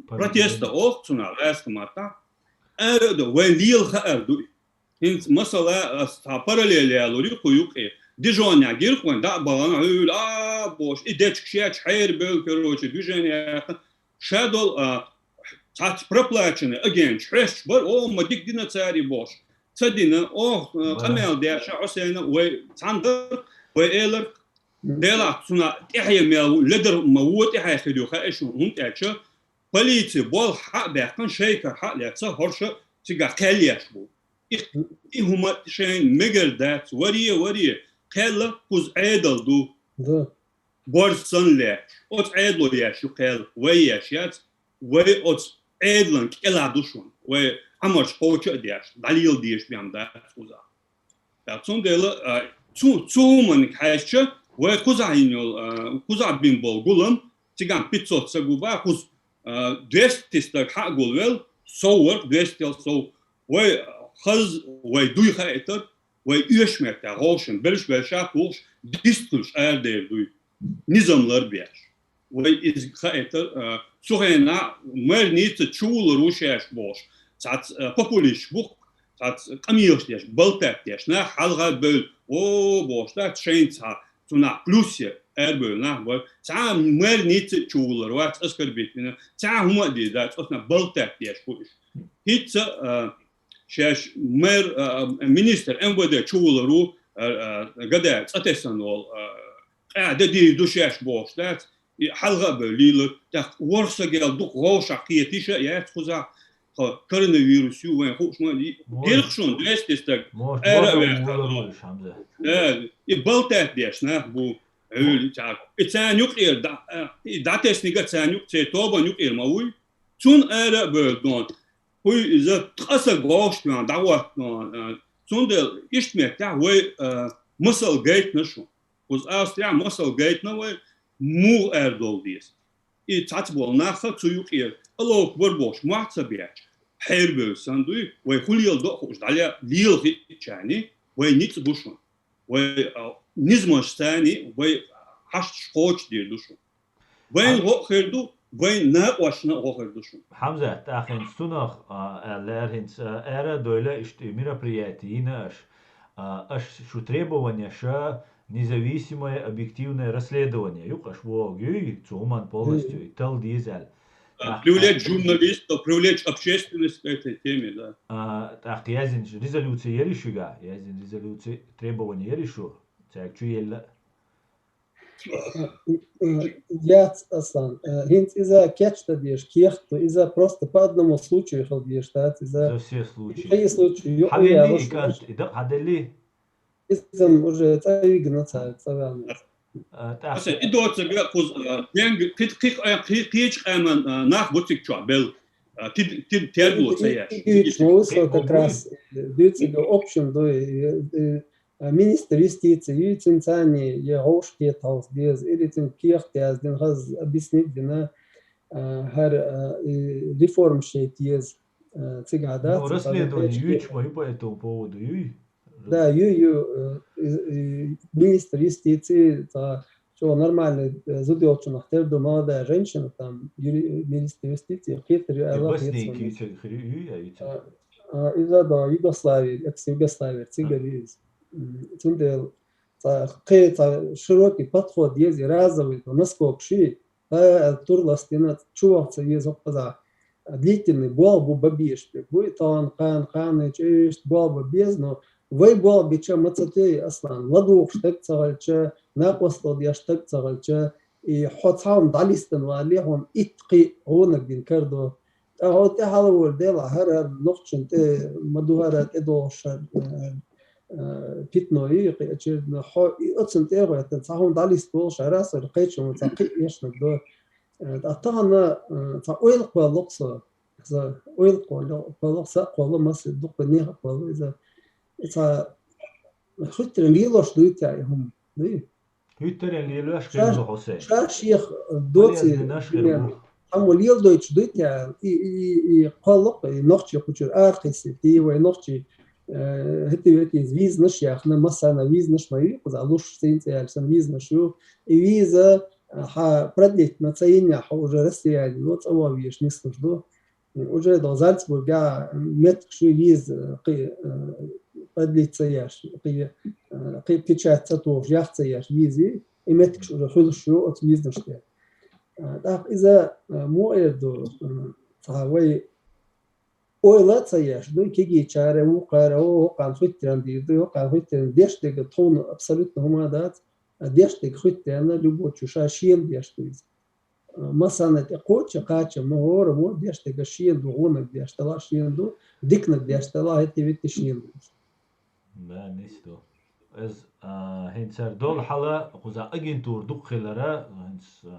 протеста оху цунах, гӀаьста маттахь. Ара а до, вайн лела хаар ду и. ХӀинца, масала, ас цхьа параллель ялур ю кху юкъе. Дижонехь гира кху вайн дӀа а бахана, хьуьйла, а, бохуш, и дечиг шеча хьерабевлла, короче, движение яьккхина. Ша долу, а, цхьацца проплаченный агенташ хьоьстуш бара, о, ма дика дина цара и бохуш. Ца дина, о, а, къамел деш, Хьусена, вай цхьаьна дара, вай элар, Делахь цунах тӀаьхье мел ву, ледар ма вон тӀаьхье хир ю хаьа шуна, хӀунда аьлча полици болх хьа а баьккхина, шайкара хьа а лаьцна, хӀорш цигахь кхел еш бу. И, и хӀума шайна мегар дац, варе, варе, кхел кхуза Ӏедал ду. Борз санна лаьтташ, оцу Ӏедало еш ю кхел, вай еш яц, вай оцу Ӏедалан кӀелахь ду шуна, вай Ӏамарш кхочу а деш, дӀалела дезаш бен дац кхузахь. Ткъа цундела, а, цу, цу хӀуманга хьаьжча, вай кхузахь йина йолу, а, кхузахь бина болу гулам, цигахь пятьсот саг ву боху, кхуза, а, двести стаг хьа а гулвелла, сов вара, двести сов. Вай хаза, вай дуй хаийтар, вай оьшучу меттехь гӀовшина, белш-белшах тухуш, дистхуьлуш арадер дуй. Низам лар беш. Вай иза хаийтар, а, цу хенахь мэр ницкъ чувуллур ву шаьш бохуш. Цхьацца, а, популисташ бу-кх, цхьацца къамелаш деш, балтат деш, нах хьалха а бевлла, о, бохуш, дац шайна цхьа, цунах плюс е, арабевлла нах бара. Цхьа а мэр ницкъ чувуллур вац, оскорбить вина, цхьа а хӀума а дийр дац, оцунах балтат деш бу уьш. ХӀинца, а, шаьш мэр, а, а, министр МВД чувуллур ву, а, а, гада цӀа тесна волу, а, къаьхьа де дийр ду шаьш бохуш дац, и хьалха а бевлла лелар, тӀаккха ворхӀ сагел дукха гӀовшах кхета йиш а яц кхузахь, тхо коронавирус ю вайн хууш ма, и гира-кх шуна двести стаг ара а ваьккхина. Э, и балтат деш нах бу, Ӏуьйла цара. И царна юкъера, дӀа-, э, и дӀатеснарг а царна юкъ-, церан тобанна юкъера ма вуй, цунна ара а бевлла дона. Хьуй иза ткъа саг вовшахтоьхна дӀахӀоттано, а, цундела иштта меттехь вай, а, масал гайтина шу. Кхуза Австрехь масал гайтина вай, муха арадовла деза. И цхьацца болу нах а цу юкъера, Аллаху акбар бохуш, мохь ца беча, хьерабевлла санна дуй, вай хӀун леладо а хууш, дӀале-, лела хиъчарний, вай ницкъ бу шуна. Вай, а, низамашца царний вай хьашташ кхочушдийр ду шуна. Вайна гӀо а хир ду, вайн накъошна а гӀо хир ду шуна. Хьамзат, тӀаккха хӀинца цунах, а, аьлла лаьара хӀинца, а, ара а дойла, иштта и мероприяти йина аша. А, аша шу требованеш а, независимое объективное расследование. Юкъаш вогюй, цу хӀуман полностью, тал дезал. Привлечь журналистов, привлечь общественность к этой теме, да. ТӀаккха язин резолюция яри шуга, язин резолюция требование яри шу, цаьг чу елла. Яц, Аслан. ХӀинца иза кечта деш, кехту, иза просто по одному случаю хила деш дац, иза. За все случаи. Кей случай, ю Хьавели и кант, и да хьадели. Изам уже цавигна ца, цавяна. ТӀаккха И доцага куз тенг кит ких кич къаман нах буцик чу бел. Тид тид тергло цаяш. Кич мовсо как раз дюцага общем до министр юстиции, ю цинцани, я гӀовш кет хаус дез, или цин кехт яз дин хаз объяснить дина, хар реформ шейт ез цига да. Ну, расследование юч ма ю по этому поводу, юй? Да, ю, ю, министр юстиции, та, что нормальный зудёлчунах терду молодая женщина, там, министр юстиции, хитр ю Э, ала Босники ю цег хри ю, я ю цег. Из-за да, Югославии, экс-Югославии, цигари из. Цундел, та, кхе, та, широкий подход есть, разовый, то наскок ши, та, турластина, чувахца есть, опаза. Длительный бол бу бабеш бе. Бу тан кан кан чеш бол бабез, но вай бол бича мацатей, Аслан. Ладух штаг цагалча, накъослод я штаг цагалча, и хоцам далистан вали хом итқи гонак дин кардо. А хо те халавор дела хар хар нохчин те мадугара те дошар питно и очередно хо и оцен те хо это цахом далист бол шарас ор кайчум цахи ешнак до. А тахана ца ойлк ба локсо. За ойлк ба локса кола мас дук не кола за. Ца хутрен вилош дуйтя хум. Дуй. Хьуьттарен лелош хир бу хьо се. Шаш ях доци. Полезный наш хир бу. Аммо лел дойч дуйтя и и и коллок и нохчи кучур архиси ти вай нохчи хити вети виз наш яхна масана виз наш май куза луш син цял сан виз наш ю. И виза ха продлить на цайня ха уже расстояние но цава виш не служду. Уже до Зальцбурга метк шу виз кы продлить цаяш кы кы печать цатуш ях цаяш визи и метк шу уже хулш шу от виз наш те. Так иза мо эрду ца вай ойла цаяш ду киги чаре у каре о кан хутран ди ду кан хутран деш дега тон абсолютно хумадат деш дега хутран любой чуша шиен деш ду. Масана те коча кача мо гора мо деш дега шиен ду гона деш тала шиен ду дикна деш тала хити вити шиен ду. Да, нисто. Эз хинцар дол хала куза агентур дук хилара хинц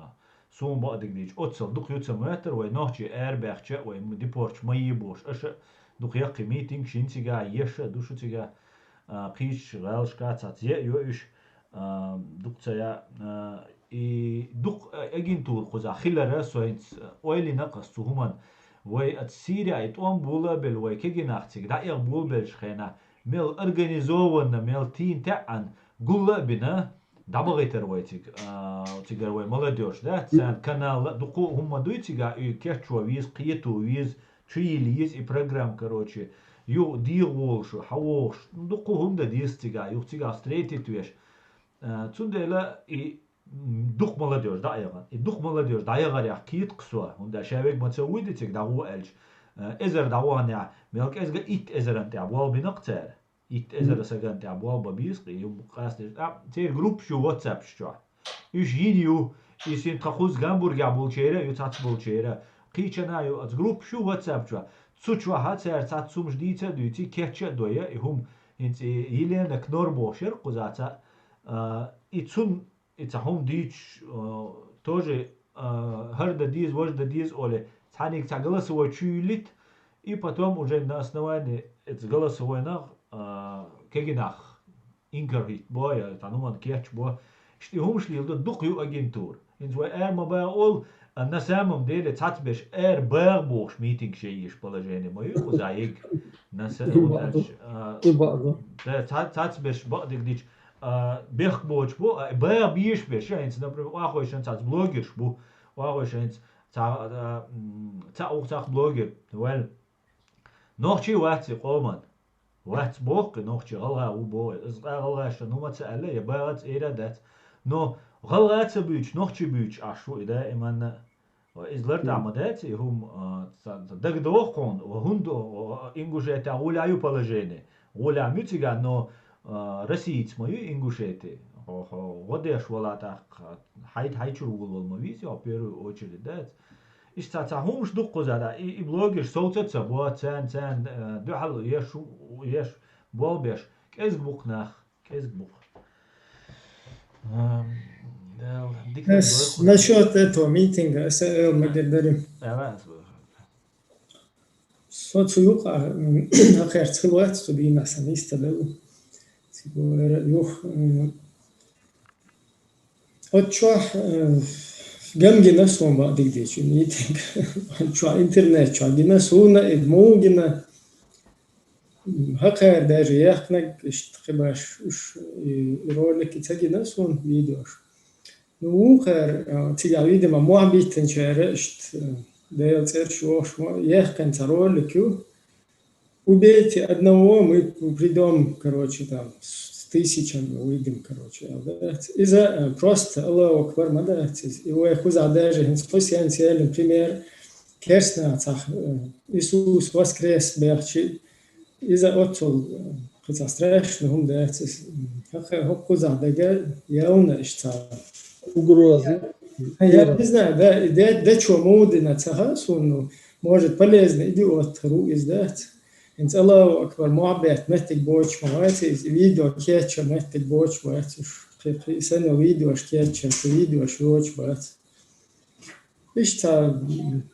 сум бадик дич оцал дук юца метр вай нохчи эр бяхча вай депорч майи бош аша дук якки митинг шинцига еша душу цига кич галшка цац е ю иш дук цая и дук агентур куза хилара соинц ойли накас цу хуман вай ат Сирия и тон була бел вай кегинах циг да ях бул бел шхена мел организованно мел тин таан гулла бина дабагайтар вай циг цигар вай молодёжь да цан канал дуку хумма дуй цига и кечо виз киету виз чуили из и программ короче ю дир волшу хавош дуку хунда дис цига ю цига встретить веш цундела и дух молодёжь да яган и дух молодёжь да ягарях кит ксо хунда шавег маца уйди циг да ву элч эзер да ваня мелк эзга ит эзеран тя вал бинак цер ит эзер саган тя вал бабис и ю къасни цер групп шу WhatsApp шу Уж йин ю, и син тха хуз Гамбургехь болчера, ю цац болчера. Кхийчана ю ац групп шу WhatsApp чу. Цу чу хьа цара цац сумаш дийца а дуьйций, кечча а дойя, и хӀума хӀинца и Елена Кнор бохуш яра кхуза цхьаъ, а, и цун и цхьа хӀума дийцуш, а, тоже, а, хӀара дан деза, важа дан деза олий, цхьаьнниг цхьа голосовой чу юьллийта, и потом уже на основании эцу голосовойнах, а, кегинах инкар хӀитта бо, я цхьа хӀуманна кечбо. Иштта и хӀумаш леладо, дукха ю агентура. ХӀинца вай ара ма баха олу, а на самом деле цхьацберш ара баха бохуш митингаш яйеш положение ма ю кхуза ега. На са-, И бакъду. а, И бакъду. да, цхьа-, цхьацберш бакъдиг дича, а, бехк боцуш бу, а, баха безаш берш, хӀинца, например, охьахойша цхьац блогерш бу, охьахойша хӀинца цхьа, а, м, цхьа ух цхьа блогер, ваьлла. Нохчий вац и къоман. Вац боху и нохчий, гӀалгӀа ву боху. Иза къа гӀалгӀашна хӀума ца аьлла, я багӀаца эра дац. Но гӀалгӀа ца буьйцу, нохчий буьйцу Ӏаш ву и даиманна. Иза лартӀехь ма дац и хӀума, а, ца, ца дагадогӀу хьуна, ва хӀунда, а, Ингушетия гӀолехь ю положение. ГӀолехь муьциган, но, а, Россица ма ю Ингушети. Хьо, хьо, гӀо деш вала тӀаккха, хьай, хьай чуьра волавала ма веза, хьо первую очередь дац. Иштта цхьа хӀумаш дуккхуза да, и, и блогерш совца ца бо, царна, царна, а, дуьхьал еш, еш, болх беш, кӀезиг бу-кх нах. КӀезиг бу-кх. Ам, дел, дика Ас дойр хӀу. Насчёт этого митинга, аса эл ма де дарим. Давай, ас бу-, Со цу юкъа, м, хьакхерца хила вац, цу дийнахь сан йиста дала. Цигара юх, м, Оцу чохь, э, ган гина суна бакъдерг дийцича, митинг. Оцу чохь интернет чохь гина суна, и муха гина. ХӀокхара даже яьккхинарг, иштта кхин баш уьш, и, и ролик и ца гина суна, видеош. Ну, вукхара, э, цигахь, видимо, мохь биттинчара, иштта, э, Делан цӀераш йохуш мо, яьккхина цхьа ролик ю. Убейте одного, мы придём, короче, там, с, с тысячами выйдем, короче, аьлла дац. Иза, э, просто Аллаху акбар ма дац иза. И вай кхузахь даже хӀинца хӀусен селин пример керстанаца, э, Иисус воскрес бехчи. Иза оццул, э, кхин цхьа страшно хӀума дац иза. ХӀокху-, хӀокхузахь дага явна иштта. Угрозы. Я не знаю, да, и де-, дечо мудина ца хаьа суна, ну, может, полезный идиот хир ву иза дац. ХӀинца Аллаху акбар, мохь бетта меттиг боцуш ма вац иза, видео кечча меттиг боцуш вац уьш, кхин, кхин санна видеош кечча, кхин видеош йоцуш бац. Иштта, м,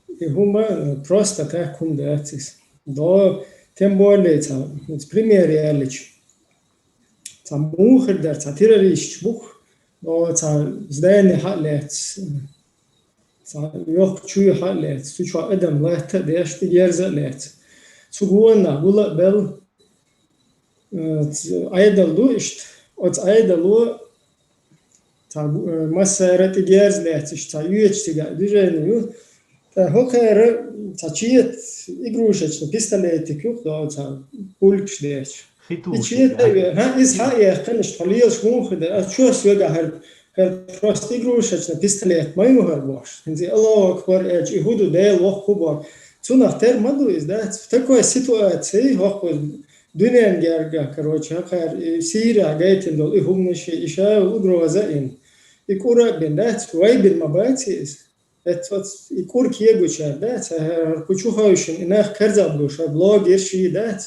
и хӀума, э, просто так хӀума дац иза. До, тем более, цхьа, хӀинца пример яллича, цхьа муха хир дара, цхьа террористаш бу-кх, до цхьа здание хьа а лаьцна, цхьа йоккха чу хьа а лаьцна, цу чохь адам латта а деш, тӀегерза а лаьцна. Цу гонах гула а белла, э, ц-, Ӏедал ду иштта. Оцу Ӏедало цхьа гу-, э, массара тӀегерза лаьцна иштта, цхьа оьцу цигахь движение ю. ТӀаккха хӀокхара цхьа чета игрушечный пистолетик ю-кх, до цхьа пулькаш дечу. И чета, хӀа, иза хьа а яьккхина, иштта хьо лелаш муха хир дара. Ас чо соьга хӀара, хӀара просто игрушечный пистолет ма ю хӀара бохуш. ХӀинца и Аллаху акбар аьлча, и хӀу ду, Дела воккха хӀу боху. Цунах тера ма ду иза, дац? В такой ситуации, хӀокху дуьненан герга, короче, хӀокхара и Сирия гайтина долу и хӀуманаш, и ша угроза а йина, и кӀура а бина, дац? Вай бина ма бац иза? Эццо и кӀур кегучара, дац, хӀара кху чу хевшина, и нах карзахбуш, хӀара блогерш а дац,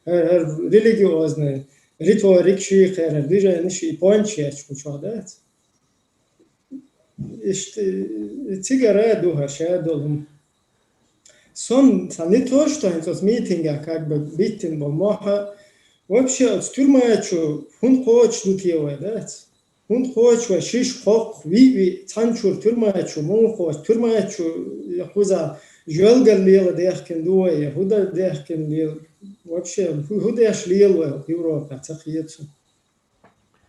хӀара, хӀара религиозный риторикаш а, хӀара движенеш а, и пончеш кху чохь дац. Иштта, цигара а ду хӀара ша долу хӀума. Сон, сан не то, что хӀинца оцу митингехь как бы биттина болу мохь, вообще оцу тюрьма чу хӀунда кхочуш ду те вай, дац? ХӀунда кхочуш вай шиш, кхоккха, виъ-виъ, цхьана чуьра тюрьма чу, муха кхочуш, тюрьма чу, я кхуза жоьлгал лела дехкина ду вай, я хӀуда дехкина лела. Вообще, хӀу-, хӀу деш лела вай Европа, ца хета суна.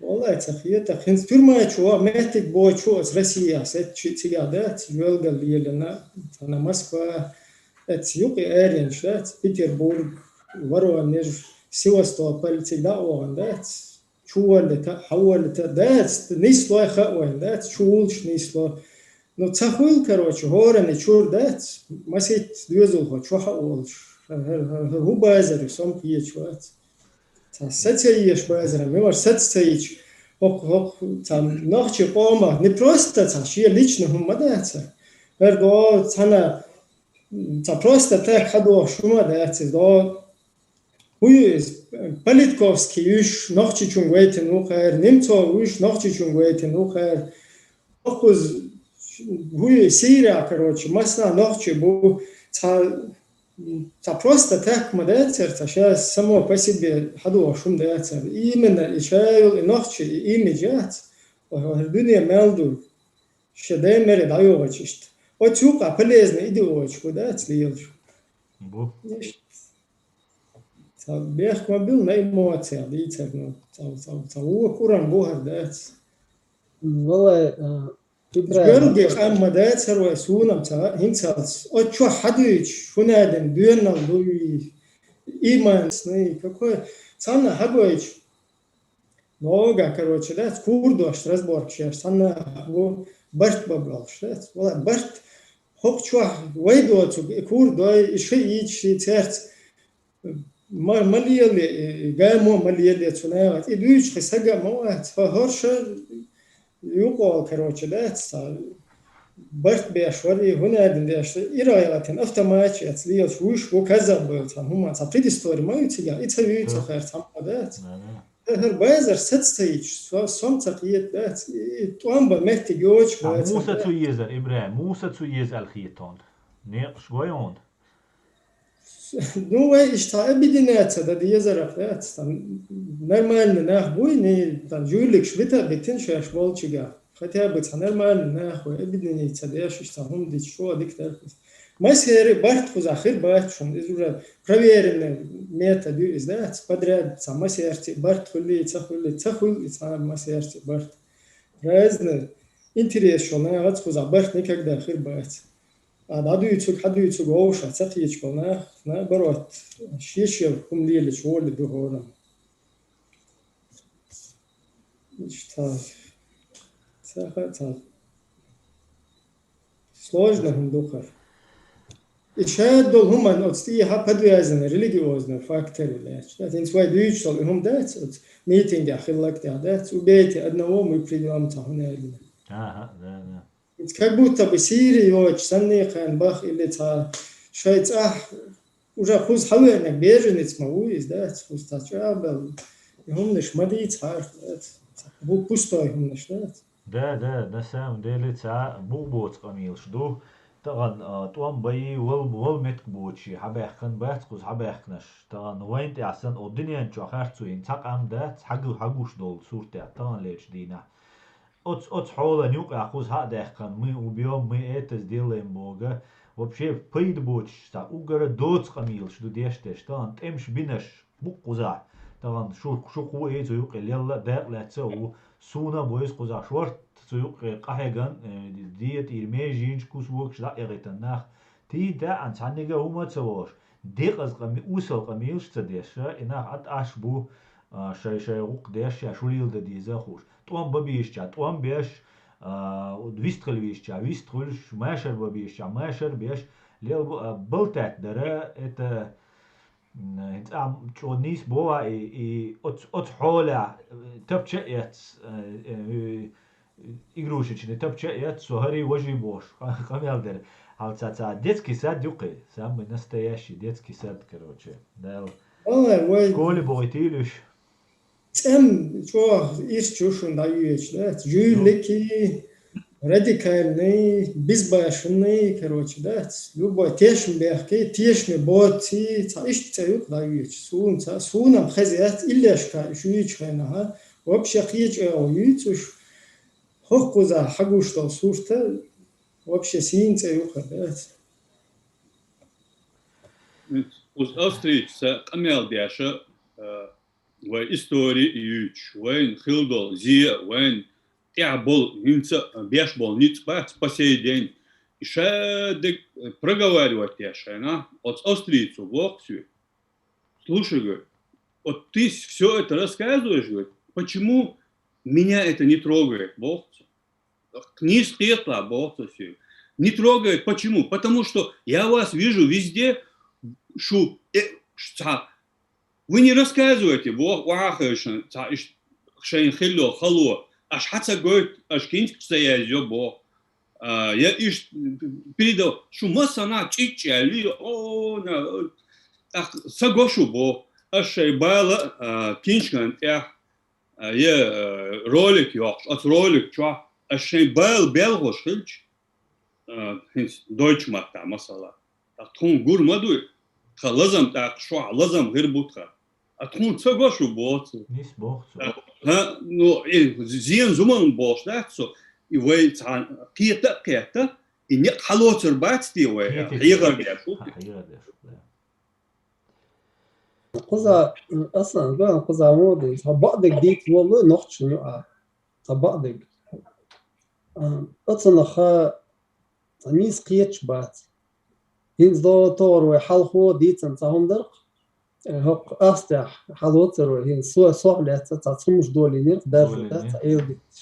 Валлай, ца хета. ХӀинца тюрьма чу ваха меттиг боцуш ву оцу Россияхь, сецчи цигахь дац, жоьлгал лелина, цхьана Москва, эццу юкъа аренаш дац, Петербург, Воронеж, Севастополь, цига дӀа а вахана дац. Чу воллита, хьан воллита дац, нислой хаьа вайн дац, чу вуллуш нисло. Ну, ца хуьлу, короче, хӀоранна чуьра дац, масийтта доьзалхо чохь а волуш. ХӀара, хӀара, хӀара, хӀара хӀун базар ю, со-м кхеташ вац. Цхьа саца еш базар, мила вара саца ца йича, хӀокху, хӀокху, цхьа нохчийн къомах, не просто цхьа шен личный хӀума ма дац. ХӀара до цхьана, цхьа просто так хьадохуш хӀума дац иза, до ХӀун ю иза? Политковский уьш Нохчийчуьнга вайтина ву кхара, Немцов уьш Нохчийчуьнга вайтина ву кхара. Хьо кхуза хӀун ю, Сирия, короче, массанхьа нохчий бу, цхьа, цхьа просто так ма дацара, цхьа ша само по себе хьадохуш хӀума дацара. Именно и ша йолу и нохчий, и имидж яц, хӀара дуьне мел ду, шен даймере дӀайогӀучу иштта. Оцу юкъа полезный идеологи хӀун дац лелаш? Бу. Иштта. Цхьа бехк ма билла, на эмоциях дийцар, ну, цхьа, цхьа, цхьа вон кӀурам бу хӀара дац. Валлай, а, ты правильно. Жоьлге къам ма дац хӀара вай, суна-м ца хаьа, хӀинцалц. Оцу чохь хьадуьйцуш, хӀун аьлла, доьналла дуй, имансный, какой, цхьанна хьагойташ. Нога, короче, дац, курдошта разборкаш еш, цхьанна бу барт бабалш, дац. Вала барт, хӀокху чохь вай доцург, и курдой, и шийташ, и церц, ма, ма лелае, и гамо ма лелае цу нахаца. И дуьйцуш хи сага а ма вац, хӀо-, хӀорша юкъол, короче, дац, цхьа барт беш вара, и хӀун аьлла деш, иргӀайгӀатин автоматчи эца лелаш вуьш, ву казах бевлла цхьана хӀума, цхьа предыстория ма ю цигахь, и ца вуьйцу хӀара цхьаммо, дац. Да, да. ХӀара базар саца ца йича, со-, сом ца кхета, дац. И, и тӀом бан меттиг йоцуш бац. Муса цу езар, Ибрахим, Муса цу еза аьлла хетон. Некъаш гой хьуна. Ну, вай иштта объединяться дан дезарах, дац. Там нормальный нах буй, не, там, жуьлигаш бита а битина шаьш болчигахь. Хотя бы цхьа нормальный нах вай объединиться деш, иштта хӀума дича, шо дика дара. Масера барт кхузахь хир бац шуна, иза уже проверенный метод ю иза, дац, подряд цхьа масерци барт хуьлий, ца хуьлий, ца хуьлу и цхьа масерци барт. Разный интерес шо нахаца кхузахь барт никогда хир бац. А дӀадуьйцург, хьадуьйцург вовшах ца кхеташ болу нах, наоборот, шен-шен хӀума лелачу гӀоли ду хӀоранна. Иштта. Ца хаьа цхьа. Сложно хӀума ду хӀара. И шадолу хӀуманна оцу тӀехьа подвязанный религиозный фактор лаьтташ. ХӀинца вай дуьйцуш долу и хӀума дац, оцу митингехь хилларг тӀехь дац, убейте одного, мы придём, цхьа хӀума аьлла. Ага, да, да. Как будто бы Сири йоцуш санна кхайна баха или цхьа шайн цӀахь уже кхуза хьавеанарг беженец ма ву иза, дац, кхуза цхьа чӀагӀбелла. И хӀуманаш ма дийца хьарах, дац. Бу пустой хӀуманаш, дац. Да, да, на самом деле, цхьа бу боцу къамелаш ду. Тахана, а, тӀом байи, вал, вал меттиг боций, хьабаьхкина бац кхуза хьабаьхкинарш. Тахана вайн тӀехь санна, о, дуьнен чохь харцо йина цхьа къам дац, хьагу-, хьагуш долу суртехь, тахана лерчу дийнахь. Оцу, оцу хьолан юкъахь кхуза хьа а даьккхина, мы убьём, мы это сделаем боху. Вообще пайда боцуш цхьа уггара доцу къамелаш ду деш дерш. Тахана тӀемаш бинарш бу-кх кхузахь. Тахана шу, шу кху а цу юкъе лелла, дакъа лаьцна а ву. Суна а бойзу кхузахь шорта цу юкъе къахьеган, э, де тӀера меженаш, кусогаш дӀа а эгӀийтина нах. Тида а цхьаннега хӀума а ца волуш, декъаза къаме-, осал къамелаш а ца деш, и нах Ӏад Ӏаш бу, а, шай-шай гӀуллакх деш, ша шу леладан деза а хууш. ТӀом бан безача тӀом беш, а, вистхила везача вистхуьлуш, машар бан безача машар беш, лел бу, а, балтаьтта дара, это, м, хӀинца а чӀогӀа нийса боху и, и оцу, оцу хьолехь, э, тапча а эц, э, э, игрушечный тапча а эц, со хӀарий важий бохуш, къа-, къамел дара. Хьал ца, ца детский сад ю кхин, самый настоящий детский сад, короче. Дала. Ой, вай. Школе бохуьйтийла уьш. ЦӀем чӀогӀа ирчу шуна дӀаюьйцуш, да? Жуьллики, радикальный, безбашенный, короче, да? Любой тешам бехке, тешаме боций, цхьа иштта цӀе ю-кх дӀаюьйцуш. Суна ца, суна-м хеза яц, иллешка уьш юьйцуш хенахь, вообще кхечу агӀо юьйцуш, хӀокхузахь хьагуш долу сурта, вообще сийна цӀе ю-кх хӀара, да? Оцу австрийца къамел деш а, а, вай истори а юьйцуш, вайна хилла долу зе а, вайна тӀехь болу, хӀинца а беш болу ницкъ бац по сей день. И ша дерг проговаривать деш хенахь, оцу австрийцо боху соьга: «Слушай, говорит, вот ты всё это рассказываешь, говорит, почему меня это не трогает?» боху цо. Нийса кхеталахь, боху цо соьга. Не трогает. Почему? Потому что я вас вижу везде, шу, э, ш-, цхьа, вы не рассказываете, боху, охьахевшина, цхьа, иш-, шайна хилла хало. Аша хьа ца гойту, аша кинчкаш ца язйо, боху. А, я иш-, передал, шу массанхьа чӀичӀ аьлли, о, на, тӀаккха ца го шу, боху. Аша шайн бала, а, кинчкан тӀехь а, я, а, ролик йоккхуш, оцу ролик чохь аша шайн бала белхалуш хилча, а, хӀинца дойчу маттахь, масала, ткъа тхуна гур ма дуй, тхан лазам тӀаккха шух лазам хир бу тхан. А тхуна ца го шу, боху цо. Нийса боху цо. А, ха, ну, и зен зумална бохуш дац цо, и вай цхьа кхета а кхетта, и некъ хьалоцур бац те вай, хьехар деш ву. Хьехар деш ву, да. Кхуза, аса, да, кхуза мо ду, цхьа бакъдерг дийца волу нохчо ю а, цхьа бакъдерг. А, оцунах цхьа нийса кхеташ бац. ХӀинца до товар вай хьалхо дийцан цхьа хӀума дара-кх. э, хӀокху Австрехь хьалоцур вай, хӀинца со, сох лаьцна цхьа цхьа хӀумаш долийнера, даржа, да, цхьа эладиташ,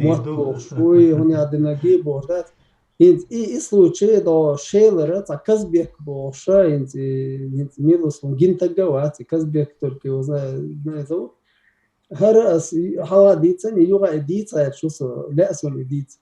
мотт бохуш вуй, хӀуна динарг бохуш, да. ХӀинца и, и случай до Шелара, цхьа Казбек бохуш, хӀинца, хӀинца Милуслун гинтагга вац, и Казбек только его знаю, знаю зовут. ХӀара ас хьала дийцина, юха и дийца аьлла шу со, лаьа суна и дийца.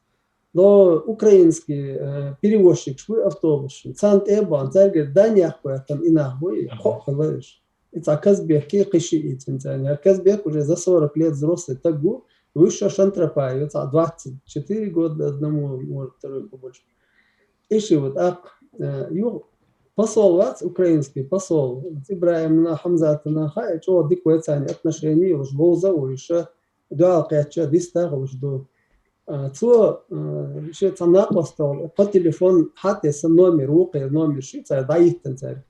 Но украинский, э, перевозчикаш буй автобусашна. Царна тӀе а бахна, цаьрга дан яккхойтан и нах буй, кхоъ хилла уьш. И цхьа Казбек, кхин шиъ и цуьнан царна. Я Казбек уже за сорок лет взрослый таг ву, вуьш шо Шантропа ю, цхьа двадцать четыре года одному, может, второй побольше. И ши вот ак, э, ю посол вац, украинский посол. Ибрахимна, Хамзатна, хаа, чӀогӀа дика вай царна отношения, уж вовза а вуй, ша дуьхьал кхетча, дистагӀа луш ду. А, цо, а, шен цхьа накъостал, по телефон хьатесна номер, вукхеран номер ши цара дӀахӀиттина цаьрга.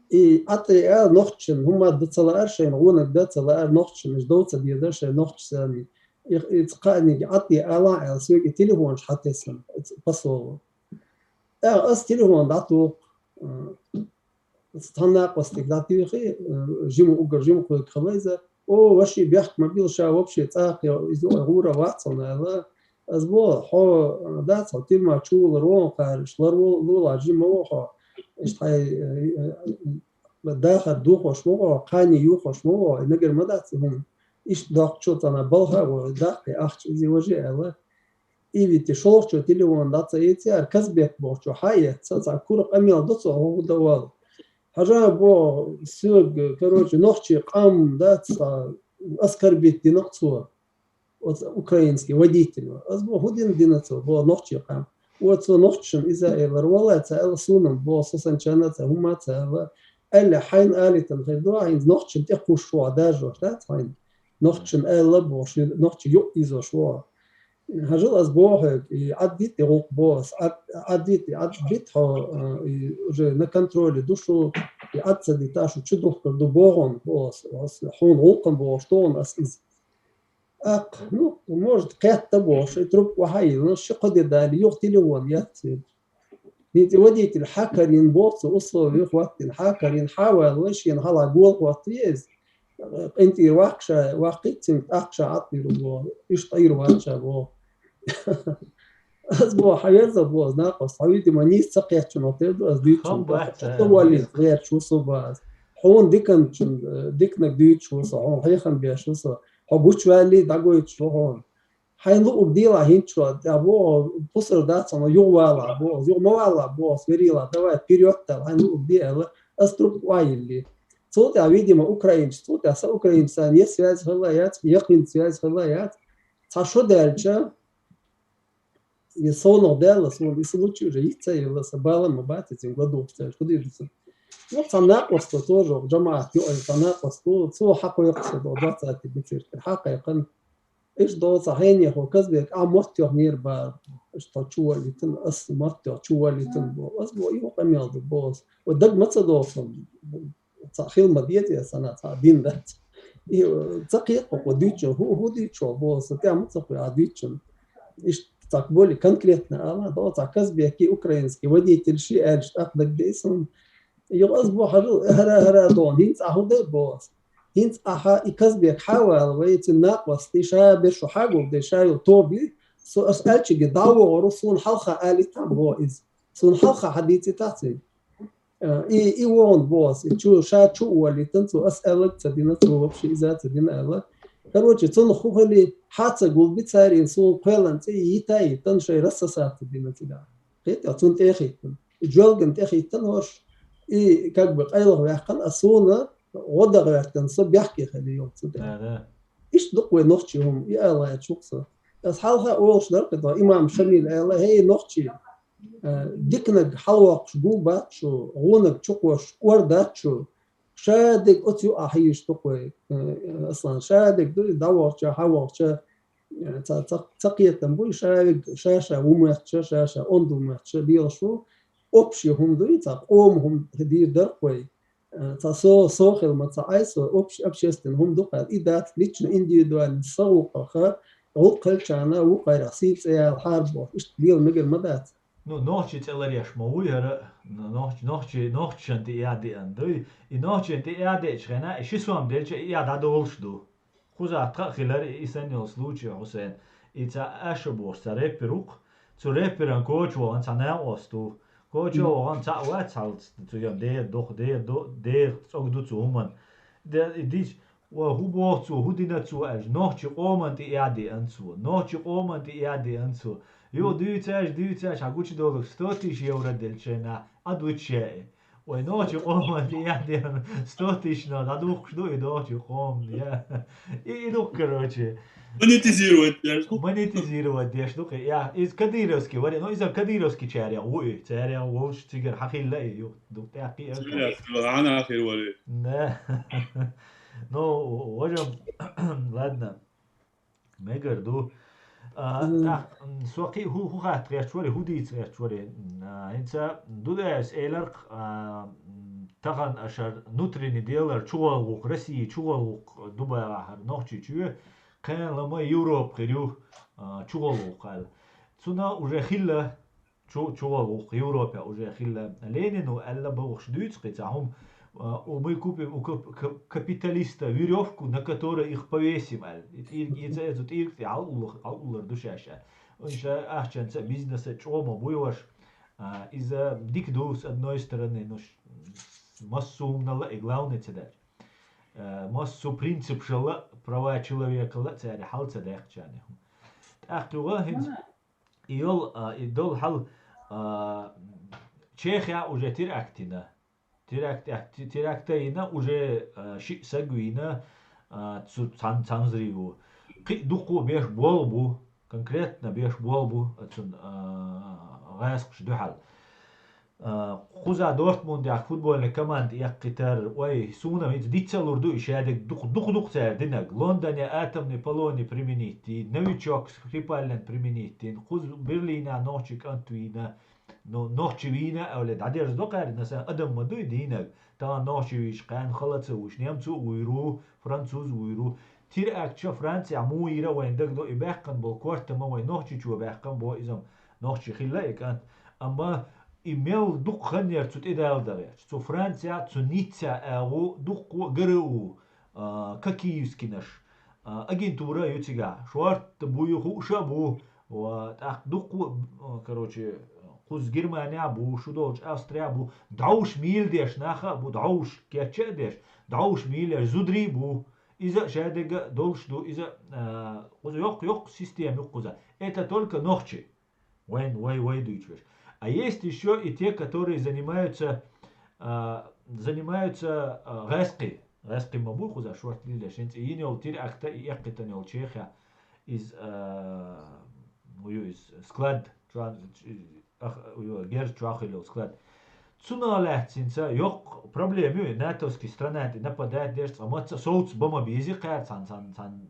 И ӀатӀе а нохчашна, хӀумма дан ца лаьара шайна, гӀонаг дан ца лаьара нохчашна, уьш дов ца дезара шайн нохчашна. И, и кхааниг ӀатӀе алахьа аьлла, соьга и телефонаш хьатесна, посоло. ТӀаккха ас телефон дӀатуху, а, цхьана накъостига дӀатуьйхи, э, жима уггар жима кхойкхуш хилла иза. О, ваши бехк ма била ша вообще цӀаккха, иза юкъа гӀура вац хьуна аьлла. Ас боху, хьо, э, дац хьо тюрьма чу вулар вон кхараш, лар ву-, лула жима ву хьо. Иштта хьайн, э, э, дахар духуш ма ву хьо, кхане юхуш ма ву хьо, и мегар ма дац и хӀума. Иштта доккхачул цӀана балха а ву, даккхий ахча иза важи аьлла. И вити шолгӀачо телефон дӀа ца эцияр, Казбек бохучо хьа а эцна, цхьа кура къамел ду цо, хӀун дан вала. Хьажа боху, соьга, короче, нохчий къам дац, цхьа оскорбить дина цо. Оцу украинский водитель. Ас боху, хӀун дина дина цо, боху, нохчий къам. Оцо нохчашна иза элар, валлай, ца аьлла суна, боху, со санначарна ца, хӀумма ца аьлла. Аьлла, хьайна алийтина хир ду, хьайна нохчашна тӀе кхуссуш ву, даржош дац хьайна. Нохчашна аьлла, боху, шен нохчий юкъ ийзош ву. Хьажал, ас боху хьоьга, и Ӏад дитта и гӀуллакх боху ас, Ӏад, Ӏад дитта, и Ӏад битта хьо, а, и уже на контроле ду шу, и Ӏад ца дитта шу чу духкур ду боху хьуна, боху ас, ас хьуна гӀуллакхана бохуш тохана ас иза. Аккха, ну, может, кхетта бохуш, и трубка охьа а йиллина, ши-кхо де далий, юха телефон яц цуьнан. ХӀинца и водитель хьа карийна боху цо, условие хӀоттийна, хьа карийна, хьа а ваьлла, вай шена хьалха гола хӀоттаве иза. КъинтӀера ваккха ша, ваккхийта цуьнга, тӀаккха ша Ӏад дийр ву боху. Иштта Ӏийр вац ша боху. Ас боху, хьан верза боху, накъост, хьо, видимо, нийса ца кхетчуно тера ду, ас дуьйцучун тӀехь. Ца валлийта гӀерташ ву со боху ас. Хьуна диканчун, э, диканиг дуьйцуш ву со, хьуна хьехам беш ву со. Хьо гучуваьллий, дӀагойтуш ву хьуна. Хьайна луург делахь хӀинца, тӀе боху, пусар дац хьуна, юха валахь боху, юха ма валахь боху, верийлахь, давай, вперёд, аьлла, хьайна луург де аьлла, ас трубка охьайиллий. Цул тӀаьхьа, видимо, украинцаш, цул тӀаьхьа сан украинцашца е связь хилла яц, яккхийна связь хилла яц. Цхьа шо даьлча, и совнах даьлла, суна и случай уже йиц а елла, сан бала ма бац, цуьнга ладугӀуш цаьрца, хӀун дийр ду сан? Ну, цхьа накъосто тоже, жамаӀат юкъа цхьа накъосто, цо хьакхойкху сан, двадцатый бицеркара хьакхайкхина. Иштта долу цхьа хьенехо Казбек, а, мотт йохнера бара. Иштта тхо чу валийтина, ас мотт йоху чу валийтина боху. Ас боху, и хӀун къамел ду боху ас. Вай дага ма ца догӀу сан. Цхьа хила ма деза сан, цхьа дин дац. И, э, ца кхетахь кху дуьйцучун, хӀу, хӀу дуьйцуш ву боху сан, тӀе ма ца кхуьй а дуьйцучун. Иштта цхьа более конкретно ала, до цхьа Казбеки украинский водитель ши аьлча тӀаккха дагадеи сан. Юха ас боху, хьажал, хӀара, хӀара догӀу, хӀинца ахьа хӀун дай боху ас. ХӀинца ахьа и Казбек хьа а вала, вай цуьнан накъостий, ша беш шу хьагулдеш, ша йолу тоби, со ас аьлчиге дӀа а вогӀур ву, суна хьалха алийтахь боху иза. Суна хьалха хьадийцийтахь цуьнга. Э, и, и вогӀун боху ас, и чу, ша чу а валийтина цо, ас аьлларг ца дина, цо вообще иза а ца дина аьлла. Короче, цунах хӀун хили, хьа а ца гулбина цара, и суна кхоьллина цӀе йита а йитина, шайн рассосаться дина цигахь. Кхетий, цунна тӀе а хӀиттина. И жоьлгана тӀе а хӀиттина хӀорш, и как бы къайлаха ваьккхина, а суна гӀо дан гӀоьртина, со бехке хили йолу цу тӀе. Да, да. Иштта ду-кх вай нохчийн хӀума, и ала гӀерташ ву-кх со. Ас хьалха а олуш дара-кх тхо, имам Шамил аьлла, хӀей, нохчий, э, диканиг хьалавоккхуш гул бац шу, гӀонаг чукхош ор дац шу, ша дерг оцу юкъахь хьийзаш ду-кх вай, э, Аслан, ша дерг ду, и дӀавахча, хьавахча, э, ца, ца, ца кхетам бу, и ша вег, ша-ша ву моьттуш, ша-ша онда ву моьттуш лелаш ву. Общий хӀума ду, и цхьа къоман хӀума дийр дара-кх вай. Э, цхьа со, со хила ма ца Ӏай со, общ-, общественный хӀума ду-кх, и дац, лично, индивидуально, сан гӀуллакхах, гӀуллакх хилчарна, вукхарах сий цӀе яла хьарбо, иштта лела мегар ма дац. Ну, нохчи цӀелареш ма вуй хӀара, нохчи, нохчи, нохчашан тӀе яхь деана дуй. И нохчашан тӀе яхь деача хенахь, и ши сом делча, и яхь дӀадолуш ду. Кхузахь тха а хилар, и санна йолу случай, Хьусен. И цхьа Аша бохуш, цхьа рэпер ву-кх. Цу рэперан коча вахана цхьа накъост ву. Коча вахана цхьаъ вац хьалц, цу йам дера доху, дера до, дера цӀог ду цу хӀуман. Де, и дич, ва хӀу боху цо, хӀу дина цо аьлча, нохчи къоман тӀе яхь деана цо. Нохчи къоман тӀе яхь деана цо. Юха дуьйцу аьлча, дуьйцу аьлча, хьан гучудолуш сто тысяч евро делча хенахь, Ӏа дучча яьи. Вай нохчи къоман тӀе яхь деана сто тысяч но дӀадухкуш ду и нохчи къоман, я. И, и ду-кх, короче. Монетизировать деш ду. Монетизировать деш ду-кх, я. Иза кадыровский вари-, ну, иза кадыровский чарех ву и, царех волуш цигара хьан хилла и ю. Ду тӀаккхи а. Цигара хилла, хьан хир вари. Да. Ну, в общем, ладно. Мегар ду. А, Мгм. тӀаккха, м, со кхин хӀу, хӀу хатта гӀерташ вари, хӀу дийца гӀерташ вари. М, а, хӀинца Дудаевс элира-кх, а, м, тахана ашар внутренний делар чугӀолгӀух, Россия чугӀолгӀух Дубайгахьара нохчи чу, кхин лама Европа хир ю, а, чугӀолгӀух аьлла. Цунна уже хилла чу-, чугӀолгӀух Европе уже хилла. Ленина аьлла бохуш дуьйцу кхин цхьа хӀума, а, у, мы купим у кап-, кап-, капиталиста верёвку, на которой их повесим, аьлла. И тӀирг-, и ца, и цу тӀирга тӀе хьалауллар, хьалауллар ду шаьш, аьлла. Уьш ахчанца, бизнеса чӀогӀа ма буй уьш. А, иза дика ду, с одной стороны, ну, ш-, массо а хӀуманал и главный ца даьлча. А, массо а принципашал, права человекал цара хьал ца даьккхича. ТӀаккха юха хӀинца И йол, а, и долу хьал, а, Чехия уже теракт йина. Теракт, а, те-, теракт а йина, уже, а, шиъ саг вийна, а, цу цхьан-, цхьана взрыву. Кхин а дуккха а беш болх бу, конкретно беш болх бу, а, цун, а, гӀаскхаш дуьхьал. А, кхуза Дортмундехь футбольный команда эккхийтар, ой, суна хӀинца диц а лур ду и шадерг дукха, дукха, дукха цара динарг. Лондоне атомный полоний применить дина, новичок Скрипален применить дина, кхуза Берлинехь нохчи кӀант вийна, ну, нохчи вийна, оле, дӀадерзадо кхаьрга, сан адам ма дуй дийнарг. Тахана нохчи вийча кхаьрна хала ца вуьйш, немцо а вуьйр ву, француз а вуьйр ву. Терактча Францехь муха йира вайна дагадо, и баьккхина болу корта ма вайн Нохчийчу баьккхина бо, иза нохчи хилла и кӀант. Амма и мел дукха хан яра цу тӀедала дан гӀерташ. Цу Францехь, цу Ниццехь агӀо дуккха а ГРУ, а, кокиевскинаш, а, агентура а ю цигахь. Шорта буй, хууш а бу, ва, тӀаккха дуккха а, а, короче, кхуза Германехь а бу, шу долчу Австрехь а бу, дӀовш мийла деш нах а бу, дӀовш кечча а деш, дӀовш мийла еш зударий а бу. Иза а шадерг а долуш ду, иза, а, кхуза йоккха-йоккха система ю кхуза. Это только нохчи. Вайн, вай, вай дуьйцуш берш. А есть ещё и те, которые занимаются, а, занимаются, а, гӀаскхи. ГӀаскхи ма бу кхуза шорта лелаш. ХӀинца йина йолу теракт а, и эккхийтина йолу Чехехь. Из, а, ю, из склад, чу-, ах, ю, герз чохь хилла йолу склад. Цунах лаьцна хӀинца йоккха проблема ю, и натовский страна тӀе нападать деш, цкъа маца совца бан ма безий кхаьра, цхьана, цхьана, цхьана,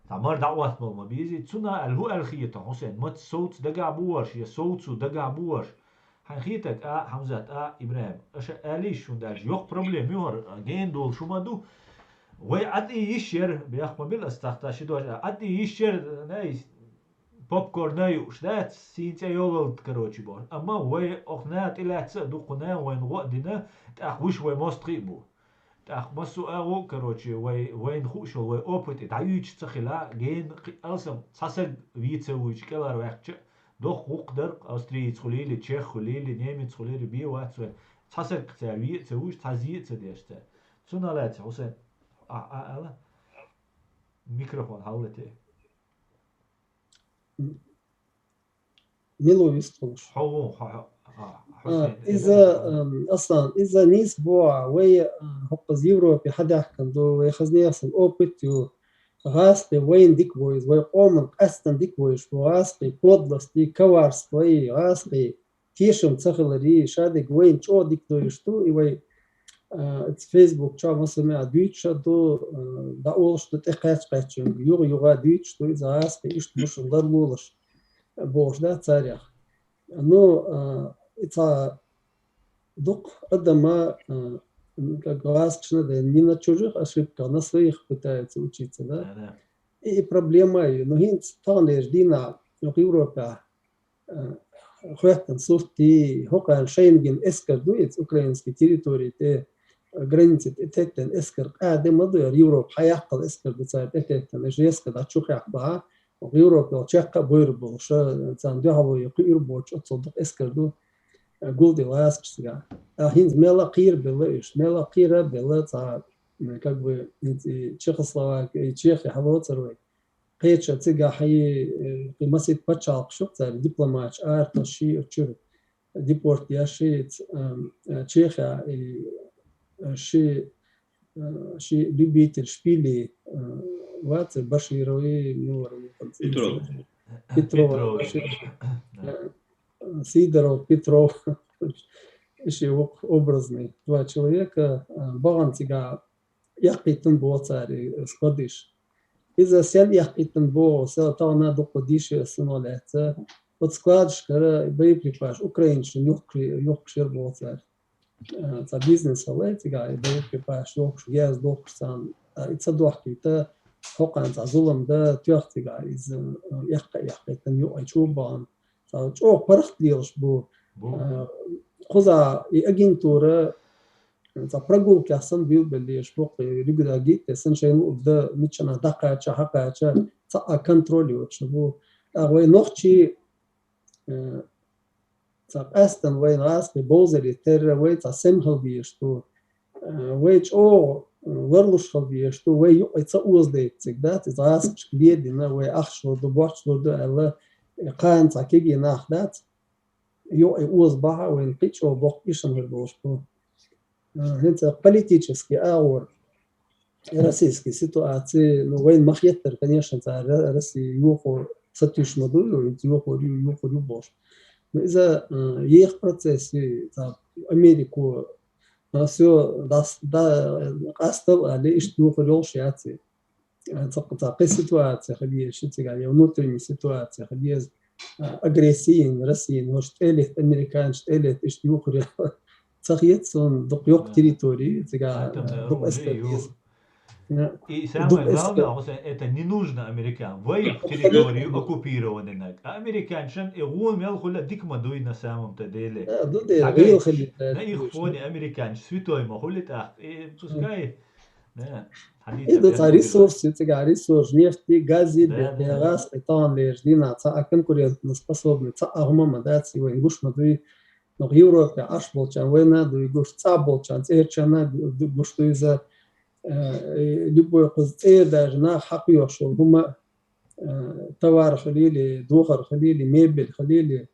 цхьа мара дӀаоттабала ма безий. Цунах аьлла, хӀун аьлла хета, Хьусен, маца совца дагахь бу варш, я совцо дагахь бу варш? Хьайн хетарг а, Хьамзат а, ИбрахӀим, аша аьллийша хӀунда аьлча, йоккха проблема ю хӀара, гена долуш хӀума ду. Вай Ӏад и йиш яра, бехк ма била ас тахта ши дош а, Ӏад и йиш яра, най, попкорн а юуш дац, сийна цӀе йолалта, короче, бохуш. Амма вай окху наха тӀелаьцна а дуккха наха вайна гӀо а дина, тӀаккха вуьш вай мостагӀий а бу. ТӀаккха массо а агӀо, короче, вай, вайна хууш йолу вай опыт и дӀаюьйцуш ца хила, гена кхин а алсам цхьа саг вийца вуьйчу кӀелхьарваьккхича, доккха гӀуллакх дара-кх, австриец хуьлийла, чех хуьлийла, немец хуьлийла, бен вац вай. Цхьа саг цара вен а ца вуьйш, цхьа зе а ца деш цара. Цунах лаьцна, Хьусен, а, а, ала? Микрофон хьаллате. Мила ву вистхуьлуш? Хьо ву, хьо, хьо, а, А, Хьусен, иза, м, Аслан, иза нийса боху, вай, а, хӀокхуза Европе хьадаьхкина ду, вай хаза нехан опыт ю. ГӀаскхий вайна дика бу иза, вай къоман къаьстина дика бу иза, гӀаскхий подлость, коварство, гӀаскхий тешам ца хилар, шадерг вайна чӀогӀа дика дойуш ду, и вай, а, Facebook чохь массо а дуьйцуш а ду, а, дӀаолуш ду, тӀекхаьчча-кхаьчча, юха-юха дуьйцуш ду, иза гӀаскхий иштта бу шуна ларлолаш бохуш дац царех. Ну, а, и цхьа дукха адам, а, м, как гӀаскхашна а, не на чужих ошибках, на своих пытаются учиться, да? Да, да. И, и проблема а ю. Ну, хӀинца таханлерчу дийнахь, ну, Европехь, а, хоьттан сурт, хӀокхарна шайна гина эскар ду, иза украинский территори тӀе, граница тӀе теттан эскар къаьда ма ду, яр Европа хьаяккхал эскар ду цара тӀететтан, эш эскар дӀа чу хехь баха, Европа йол чекха а бойр болуш, царна дуьхьало я кхуьур боцуш, оццул дукха эскар ду, гулди ласкаш цигахь. А хӀинца мела кхийра белла иш, мела кхийра белла цхьа, как бы, и Чехословак-, и Чехи хьалоцар вай. Кхеча цигахь и, э, кхи масит пачхьалкх шу цара дипломаташ артал ши чур депорт я ши, эм, э, Чехия, и, э, ши, э, ши любитель шпили, э, вац Баширови, ну, Петров. Петров. Петров. Ши, э, Сидоров, Петров. Иши вок образный. Два человека, э, багӀан цига яккхийтан бо цари, э, складиш. Иза сел яккхийтан бо, сел тагӀна дукха дийши сано лаьца. Вот складишкара боеприпас, украинцашна юхкши-, юхкшир бо цари. Э, цхьа бизнес хьалай, цига боеприпас юхкш, газ дохкш царна. А, и ца дохкийта, хӀокхарна цхьа зулам да, тоьх цига иза, э, яккха яккхийтан юкъай чу бахан. Цхьа чӀогӀа паргӀат лелаш бу. Бу. Э, кхуза и агентура, цхьа прогулках санна билбеллеш бу, кхы рюкзак гийтта, сан шайна луъург да, миччанахь дӀакхача, хьакхача, цхьа а контроль йоцуш бу. ТӀаккха вай нохчий, э, цхьа къаьстана вайна гӀазкхи бовзаре терра, вай цхьа сема хила дезаш ду. Э, вай чӀогӀа, э, ларлуш хила дезаш ду, вай юкъе ца озадайта цига, дац, иза гӀазкхашка ледина, вай ахча лур ду, бохча лур ду аьлла, э, кхана цхьа кегий нах дац. Юкъе оза баха, вайна кхин чӀогӀа боккха ишан хир долуш бу. Э, хӀинца политический агӀор, российский ситуаци, ну, вайна ма хеттара, конечно, цара Ра-, Россия йохо сатуьйсуш ма ду, йохор ю, йохор ю бохуш. Ну, иза, э, еха процесс ю, цхьа Америко, а, всё, дас-, да, къастал али, иштта йохор йолуш яц и. Э, цхьа, цхьа кхин ситуаци хила еза, ши цига я внутренний ситуаци хила еза, э, агрессия йина, Россияна, хӀорш тӀелетта, американцаш тӀелетта, иштта йохор ю. Ца хета суна, дукха йоккха территори, цига, э, дукха эскар ю. И самое главное, Хусейн, это не нужно американцам. Вай территорию оккупированный наг. А американцашна и гӀун мел хуьла дика ма дуй на самом-то деле. Э, ду де, гӀийла хили, на их фоне американцаш святой ма хуьли тӀаккха. И пускай, да, и ду цхьа ресурс, ю цига ресурс, нефти, гази, да, бе, да, газ, и тан леш, дина, цхьа а конкурентно способный, цхьа а хӀума ма дац, и вайн гуш ма дуй. Ну, Европе Ӏаш болчарна вайна дуй гуш, цӀа болчарна, цӀерачарна ду-, гуш ду иза, э, любой кхуза цӀера даже нах хьакхоьхуш йолу хӀума, э, товар хилийли, духар хилийли, мебель хилийли,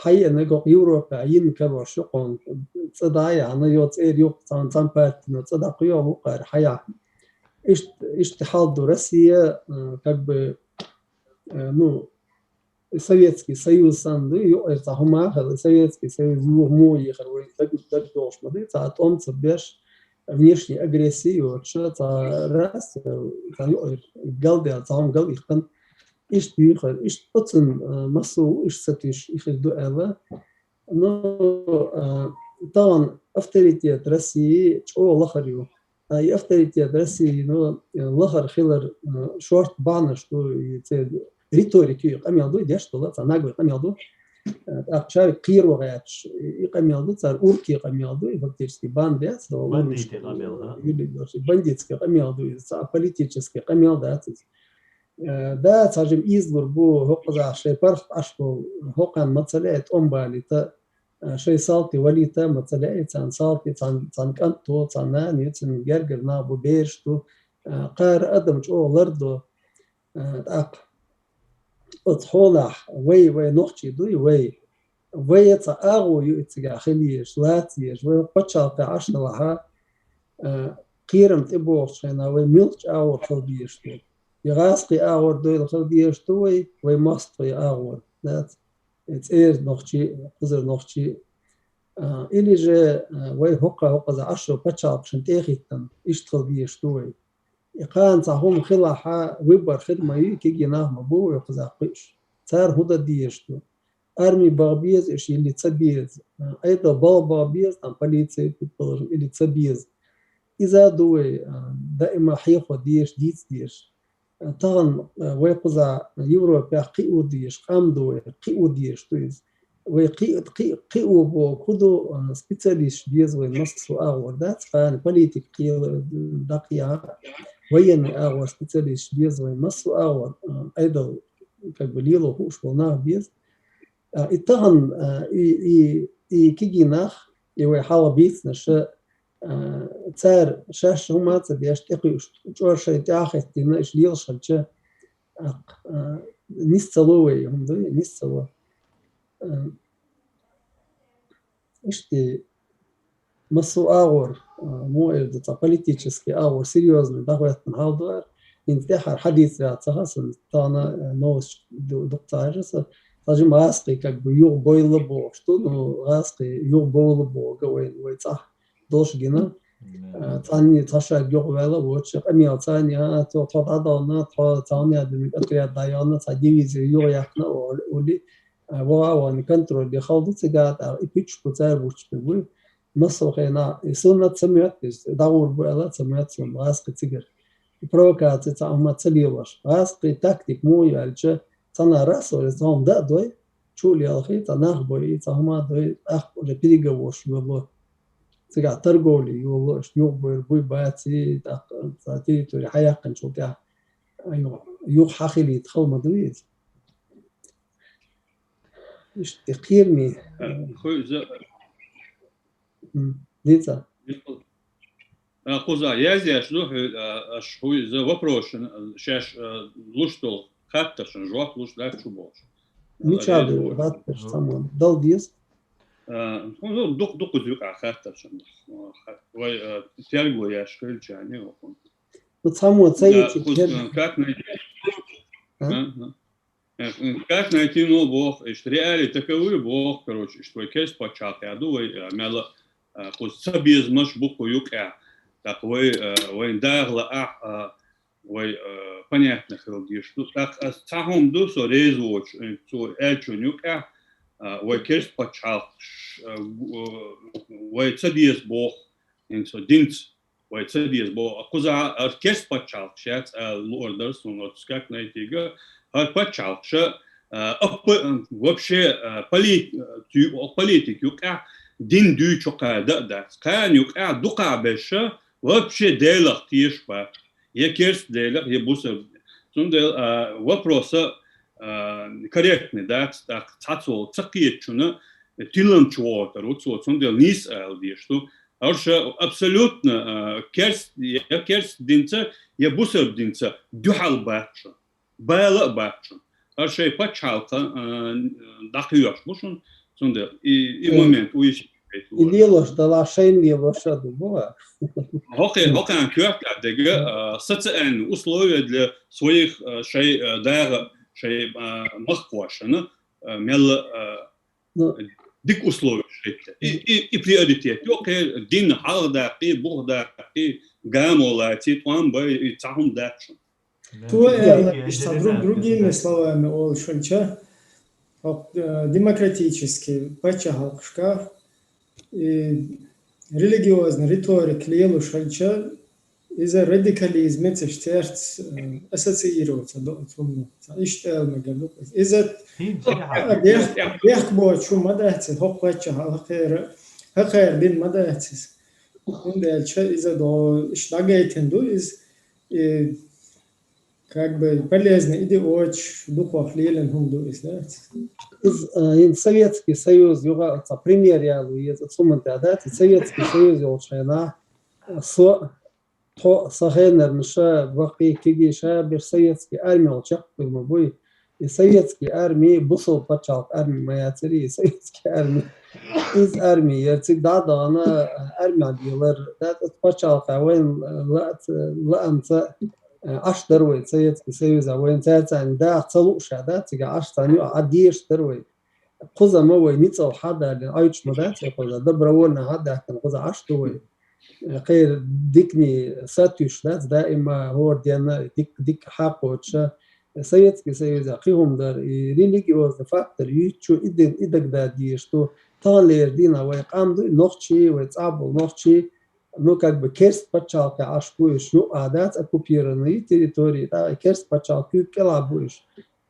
хьаеана гӀокху Европе йина карош ю кхунна, цӀа дӀа а яхьна, йо цӀера юкъа цхьана, цхьана партино цӀа дӀакхоьхьу вукхара хьаяхьа. Иштта, иштта хьал ду Россия, э, как бы, э, ну, и Советский Союз санна ду, юкъара цхьа хӀума а хилла, и Советский Союз юха муха йихар вай даг, дагадогӀуш ма ду, цхьа тӀом ца беш, внешняя агрессия йоцуш, цхьа раз, цхьа юкъара галдаьлла, цхьа хӀума галъиккхина, иштта йихар, иштта оцун, а, массо а ву, иштта сатуьйсуш и хир ду аьлла. Ну, а, тахана авторитет России чӀогӀа лахара ю. А, и авторитет России, ну, лахара хилар, а, шорта бахьанаш ду, и церан риторика ю, и къамел ду, и деш долу, цхьа наглый къамел ду. А, тӀаккха чаьрга кхеро гӀерташ, и, и къамел ду, цара урки къамел ду, и фактически банда яц, бандитский къамел, а? Бандитский къамел ду, иза цхьа политический къамел дац иза. Э, да, цхьа жима излур бу, хӀокхузахь шайн паргӀат Ӏаш болу, хӀокхарна ма ца лаьа тӀом балийта, э, шайн салти валийта ма ца лаьа, царна салти, царна, царна кӀант ду, царна нана ю, цуьнан гергара нах бу, бераш ду, э, кхара адам чӀогӀа лардо, э, тӀаккха оцу хьолахь вай, вай нохчий дуй, вай, вай цхьа агӀо ю и цигахь хила езаш, лаца езаш, вай пачхьалкхе Ӏаш далахьа, а, кхерам тӀебогӀучу хенахь вай муьлхачу агӀор хила дезаш ду? Я гӀазкхийн агӀор дойла хила дезаш ду вай, вай мостагӀийн агӀор, дац? И цӀера нохчий, кхузара нохчий, а, или же, а, вай хӀокху, хӀокхузахь Ӏаш йолу пачхьалкхашна тӀе а хӀиттина, иштта хила дезаш ду вай? И кхана цхьа хӀума хилахьа, выбор хир ма ю, кегий нах ма бу вай кхузахь кхуьуш. Цара хӀун дан дезаш ду? Арми баха беза, уьш или ца беза? Айдал балха баха беза, там, полиция, предположим, или ца беза? Иза а ду вай, а, даима хьехо дезаш, дийца дезаш. А, тахана, а, вай кхуза Европехь кхио дезаш къам ду вай, кхио дезаш ду иза. вай кхи-, кхи-, кхио боху хӀун ду, а, специалисташ беза вайн массо агӀор, дац, кхана политика кхела, дӀакхиа, военный агӀор специалисташ беза вайн массо агӀор, а, Ӏедал, как бы, лело хууш болу нах беза. А, и тахана, а, и, и, и кегий нах, и вай хьалха бийцинарш, а, цара шаьш хӀума ца деш, тӀекхуьуш, чӀор шайн тӀехьа хӀиттийна, иштта лелаш хилча, а, а, нис ца ло вай, хӀума ду, нис ца ло. А, иштта массо агӀор, а, муха эр ду, цхьа политический агӀор серьёзный дӀахӀоьттина хьал ду ара. ХӀинца тӀаьхьара хьадийцар яц ца хаьа суна, тахана, а, новость ду-, дукха ца хьажа сан. Цхьа жима гӀазкхий, как бы, юхабойла бохуш ду, ну, гӀазкхий юхабовла боху вайн, вай цӀахь долуш гина. А, царна цхьа шаг юхаваьлла, вочу къамел царна, а, тхо, тхо дӀадахана, тхо царна яздинарг отряд дӀаяхана, цхьа дивизи юхаяьккхина, о-, ули, а, ваха а вахана контроль де хала ду цигахь, тӀаккха и пуьчаш бу цара вучу тӀе буй. Массо а хенахь, и суна ца моьтту иза, дӀагӀур бу аьлла, ца моьтту суна гӀазкхи цигара. И провокаци цхьа хӀума ца лелош. ГӀазкхи тактика муха ю аьлча, цхьана расо, иза хӀума дан а дой, чу а лелхий, цхьа нах бой, цхьа хӀума а дой, тӀаккха уже переговорш йолу. Цигахь торговля йолу, иштта юхабойр буй баций, тӀаккха цхьа территори хьаяьккхинчул тӀаьхьа, а, юха, юха хьахилийта хала ма дуй иза. Иштта кхераме. Хуй иза. М, дийца. А, кхуза язъеш ду, хьуьл, а, аш хьуй иза вопросашна, а, шаьш, а, луш долу хаттаршна жоп луш дац шу бохуш. Мича ду хаттарш, цхьаммо дала деза? А, ну, дукха, дукха зуьйкъа хаттаршна. Вай, а, терго еш хилча, не, окон. Ну, цхьаммо ца Да, йичи кхуза, тер- а, как найти? А? А, а. Э, как найти, ну, бох, ишт реалии таковы, бох, короче, ишт вай керст пачхьалкх яду, вай, э, мела, э, кхуз ца безамаш бу кху юкъа. Так вай, э, вайн дагӀа лаахь, э, вай, э, понятно хила деш ду. Так, э, цхьа хӀума ду, со реза воцуш, э, цо аьллачун юкъа, э, вай керст пачхьалкх, ш-, э, гу-, э, вай ца деза бох, хӀинца динца. Вай ца деза боху, кхузахь а керст пачхьалкхаш яц ала луур дара суна оцу как найти-га, хӀара пачхьалкхаша, а, а, п-, вообще, а, поли-, а, ту-, политика юкъахь дин дуьйцу кхана а дац. Кхана юкъахь дукхахберш вообще Делах тешаш бац. Я керст Делах, я бусалба. Цундела, а, вопроса, а, корректный дац, тӀаккха цхьацо ца кхетачунна тилам чу вогӀур ву цо, цундела нийса ала дезаш ду. Аша абсолютно, а, керст, я керст динца, я бусалба динца дуьхьал бац шун. Бала а бац шун. Аша шайн пачхьалкха, а, дӀакхоьхьуш бу шун, цундела и, и момент уьш. И лелош далахь, шайна лелош а ду, бу а. ХӀокхе-, хӀокхарна коьрта дерг, а, социальные условия для своих, а, шайн, а, дагӀа, шайн, а, махкошна, а, мелла, а, Ну, дика условия хӀетта. И, и, и приоритет. Йо, кхе, дин хьалхадаккхий, бухадаккхий, гамо лаций, тӀом бай, и цхьа хӀума дац шун. Да. Цо аьлла, иштта друг-, другими словами олуш хилча, хӀокху, э, демократический пачхьалкхашкахь и религиозный риторика лелуш хилча, иза радикализмаца церца, э, ассоциироваться до оцу хӀуманца. Иштта ала мегар ду. Иза хӀинца хӀокху бех-, бехк боцу хӀума ма дац иза, хӀокху паччахьалкхера, хӀокхеран дин ма дац иза. ХӀунда аьлча иза до, иштта дӀагайтина ду иза, и, как бы, полезный идеологи дукхох лелийна хӀума ду иза, дац? Иза, э, хӀинца Советский Союз юха цхьа пример яло еза оцу хӀуманна тӀехь, дац? И Советский Союз йолчу хенахь, э, со Тхо сан хенарна ша баккхий, кегий ша берш советский арми йолу чекхбуьйлу ма буй. И советский арми бусалба пачхьалкх арми ма яцара, и советский арми. Иза арми яра, цига дӀа а дахана, армехь белара, да, оцу пачхьалкхехь вайна лаамца, лаамца, Ӏаш дара вай, Советский Союзехь вайна цаьрца даха ца лууш а, да, цига Ӏаш царна юкъахь Ӏа дезаш дара вай. Кхуза ма вай ницкъала хьадалина, Ӏуьйчу ма дац вай кхуза, добровольно хьадаьккхина кхуза Ӏаш ду вай. Кхеран дикане сатуьйсуш дац, даима хӀора денна дик-, дика хьакхочуша. Советский Союзехь кхин хӀума дара, и религиозный фактор юьйцучу и ди-, и дагадала дезаш ду. Таханлера дийнахь вай къам ду, и нохчий, вай цӀахь болу нохчий, ну, как бы, керст пачхьалкхехь Ӏаш бу уьш, юкъахь дац оккупированный территории, тӀаккха керст пачхьалкх куьйга кӀелахь бу уьш.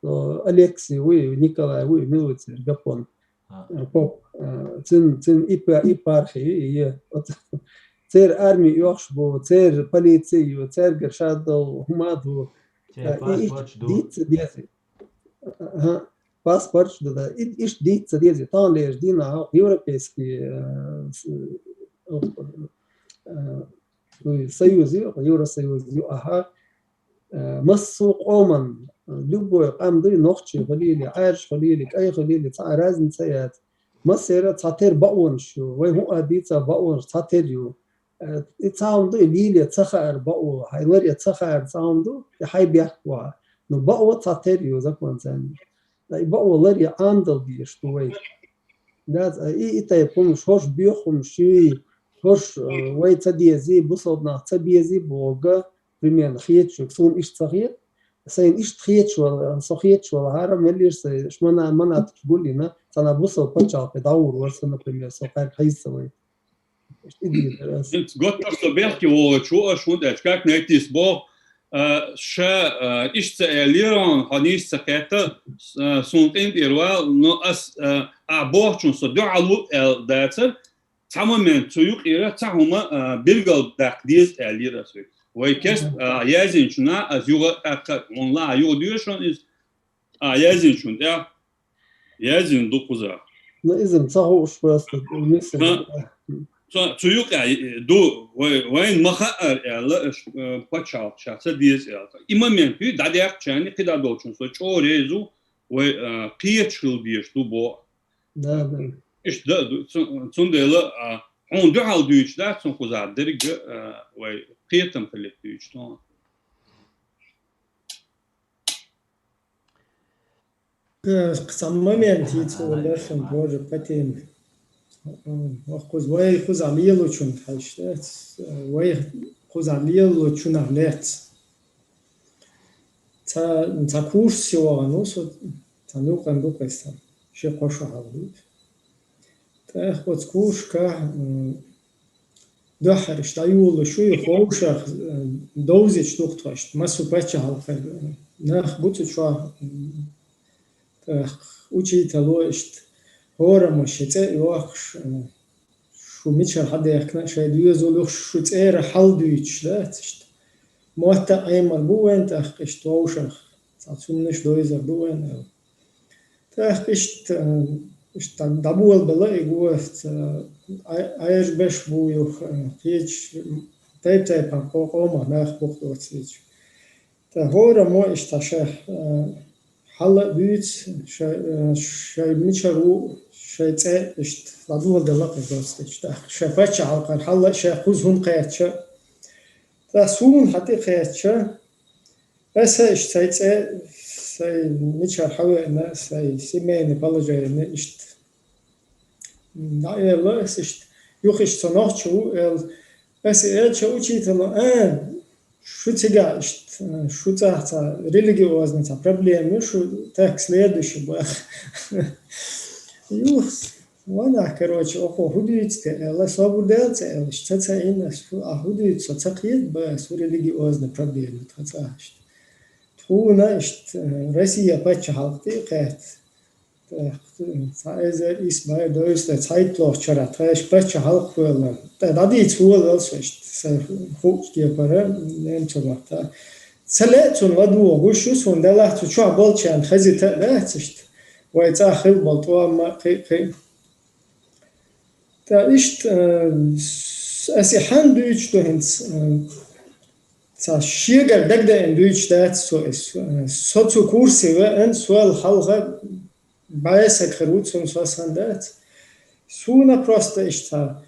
О, Алексий вуй, Николай вуй, мила ву церан Гапон. А, поп, а, цин, цин ипа-, ипархи, е, оц-, цер арми йохш бу, цер полици ю, цер гершадал, хумаду. Цер, а, и иш паспорт ду. Дица дези. Ага, паспорт ду, да. И, иш дица дези. Тан леш дина, а, европейский, а, с-, а, а, союз ю, Евросоюз ю, аха. Э, массо къоман, э, любой къам дуй, нохчи хулили, айрш хулили, кай хулили, ца разница яц. Массера ца тер баон шу, вай ху адица баон ца тер ю. Э, и ца хум дуй, лили ца хаар бао, хай лари ца хаар ца хум ду, и хай бяхт ва. Ну бао ца тер ю, закон цани. Да и бао лари андал ди шу вай. Да, и, и тай пум шош бихум ши, шош, э, вай ца дези, бусалбнах ца бези, бога, примерно хетчук, сун иш ца хет. Сайн иш хетчвал, со хетчвал, хара мелир сай, шмана, мана туш гулина, цана бусал пачал пе даур варса, например, со хайр хайсавай. Иди, раз. Гот так со бехки волочу, а шун да, как найти сбо, а, ша, а, иш ца элирон, ханиш ца хета, а, сун тин ирвал, но ас, а, а бохчун со дуалу эл дацар, ца момент цу юкъира ца хьума, а, билгал дакъ диз элира су. Вай кест, а, язинчуна, аз юга, а, ка, он ла юга дюшон из, а, язинчун, да? Язин ду куза. Ну, изим ца хуш просто, мисим. Ха. Цу, цу юкъа, э, ду, вай, вайн маха ар, э, ла, э, пачал, ша, ца диз, э, и момент, и да дяк чани, кида долчун, со, чо резу, вай, э, киечил диеш, ду бо. Да, да. Иш да, ду, цун, цун дела, а, он ду хал дюч, да, цун куза, дерг, э, вай, киетам калет дюч, то. Э, сам момент, и цу лешен тоже потем. Ох, куз, вай, куза лелучун, хаш, да, вай, куза лелучун, а, лец. Ца, ца курс сиоа, ну, со, ца нукъан дукъеста. Ши къоша хьалбит. Тах оц куршка, м, духариш, да юлу шуй ховшах, м, довзич тухтвашт, масу пача халкар, м, нах буцу чуа, м, тах учитело ишт, хорамо ши цӀе йохш, м, шу мичар хьадехкна, шай дуйзулух шу цӀера хьал дуйч, да, тишт. Мотта аймар бу вен тахкъ ишт вовшах, ца цунниш дойзар бу вен, эл. Тахкъ ишт, э, ишт да-, дабуал бала и гуафт, э, ай-, айж беш бу юх, э, кич, тайп-тайпан къо-, къома нах бухтоцич. Та хора мо ишта ша, э, хьала буц, ша, э, ша мичар у, ша цӀе ишт, ладугал дала къе доцтич. Та ша пача халкъар хьала ша куз хун къеча. Та сун хати къеча. Эса ишт сай цӀе, сай мичар хьавена, сай семейный положение ишт. Да, эл, эс ишт, юх ишт со нохчу, эл, эс эл ча учитель, э, шу цига ишт, э, шу ца, ца религиозный ца проблема, шу так следующий бах. Юх, вана, короче, охо худуйцте, эл, собу делце, эл, ишт, ца, ца, ин, эс, фу, а худуйц, со, ца, киет, ба, су религиозный проблема, ца, ца, ишт. Тхуна ишт, э, Россия пача халкъ ти, кхет. Ца эзар ис бай дойста цайтлох чара, тхеш пача халкъ хуэлла. Та дадиц хуэлла сошт, са хуч кепара, немцо мата. Цале цун ваду гушу сун дала цу чуа болчан хазита лецишт. Вай ца хил болтуа ма хи, хи. Та ишт, э, с-, аси хан дуйч тухинц, э, ца шегар дагда эн дуйч дац со эс, э, со цу курсе ве эн суал халха Баьсаг хир ву цун сасан дац. Суна просто иштта,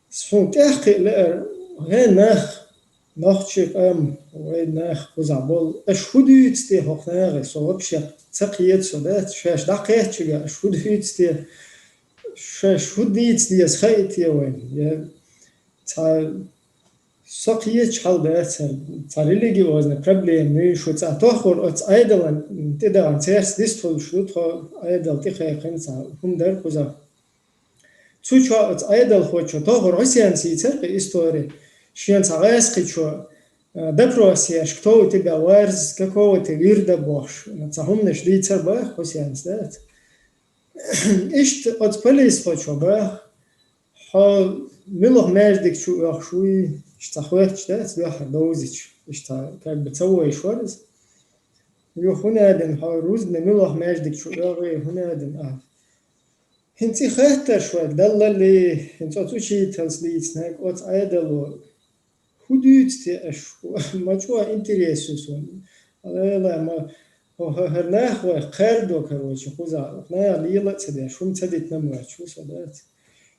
сун тӀехкхиъ леар, гӀе нах, нохчий къам, вай нах кхузахь болу, аша хӀун дуьйцу те хӀокху нахе, со вообще ца кхета со дац, шаьш дӀакхеччига аша хӀун дуьйцу те, шаьш хӀун дийца деза хаий те вайна, я цхьа Со кхечча хьал дац хӀара, цхьа религиозный проблема ю шу цӀа тоххур оцу Ӏедалан тӀедагӀан церс дистхуьлуш ду тхо Ӏедал тӀекхайкхина цхьа хӀума дара кхузахь. Цу чохь оцу Ӏедалхочо тоххур Хьусенс йийцара кхин истори. Шен цхьа гӀаьскхичо, э, допрос еш, кто у тебя варз, какого ты вирда бохуш, цхьа хӀуманаш дийцар баха Хьусенс дац. Иштта оцу полисхочо баха, хьо муьлха маьждиг чу оьхуш вуй, иштта хоьттуш дац, дуьххьара довзича, иштта как бы ца войш вара иза. Юха хӀунда аьлла хьо рузбане муьлха маьждиг чу оьгӀий, хӀунда аьлла а. ХӀинца и хаттарш вайга даллале, хӀинца оцу учительс лийцинарг оцу Ӏедало. ХӀун дуьйцу те аша? Ма чӀогӀа интерес ю суна. Алла, ма, хӀо-, хӀо-, хӀара нах вайх кхаьрдо, короче, кхузахь. Наха лела а ца деш, хӀума ца дитина моьттуш ву со, дац.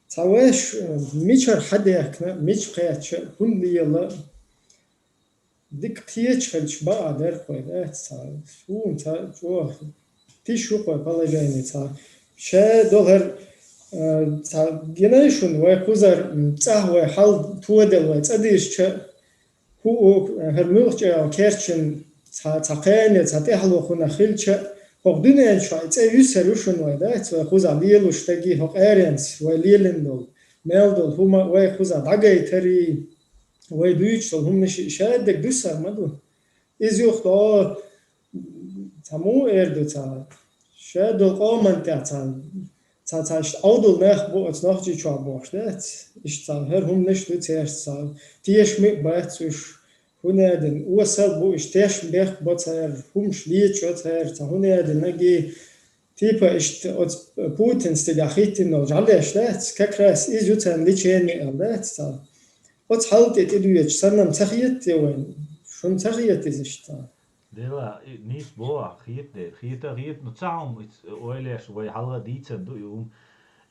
Цхьа вайш, э, мичара хьадаьхкина, мича кхаьчча, хӀунда лела? Дика кхеташ хилча, бакъ дара кхой, дац, цхьа, суна цхьа чӀогӀа тиша ю кхой положение цхьа. Ша долу хӀара, а, цхьа гинай шуна, вай кхузара, м, цӀахь вай хьал тоделла вай цӀа дийшча, хӀу-, хӀара муьлхха чӀагӀо керчина цхьа, цхьа кхане, цхьа тӀаьхьало хӀуна хилча, хӀокху дуьнен чохь и цӀе юьсур ю шуна вай, дац, вай кхузахь лелуш стаги, хӀокху аренца вай лелина долу, мел долу хӀума вай кхузахь дӀагайтарий, вай дуьйцуш долу хӀуманаш шадерг дуьсур ма ду. Иза юха до, цхьа муха эр ду цхьа, ша долу къоман тӀехь цхьа, цхьа, цхьа иштта Ӏовдал нах бу оцу Нохчийчохь бохуш дац. Иштта цхьа хӀара хӀуманаш ду церан цхьа, тешаме а бац уьш. ХӀунда аьлла, осал бу уьш, тешнабехк бо цара, хӀуманаш лечо цара, цхьа хӀунда аьлла, наги Типа иштта оцу Путинца тӀехь хӀиттина долу жӀалеш дац, как раз иза ю царна лечение аьлла дац цхьа. Оцу хьал тӀе тӀедоьдуш санна ца хета те вайна? Шуна ца хета иза иштта? Дела, и, нийса боху, хета дера, хета а хета, ну ца хьума иц-, ойла еш, вай хьалха дийцан ду и хӀума.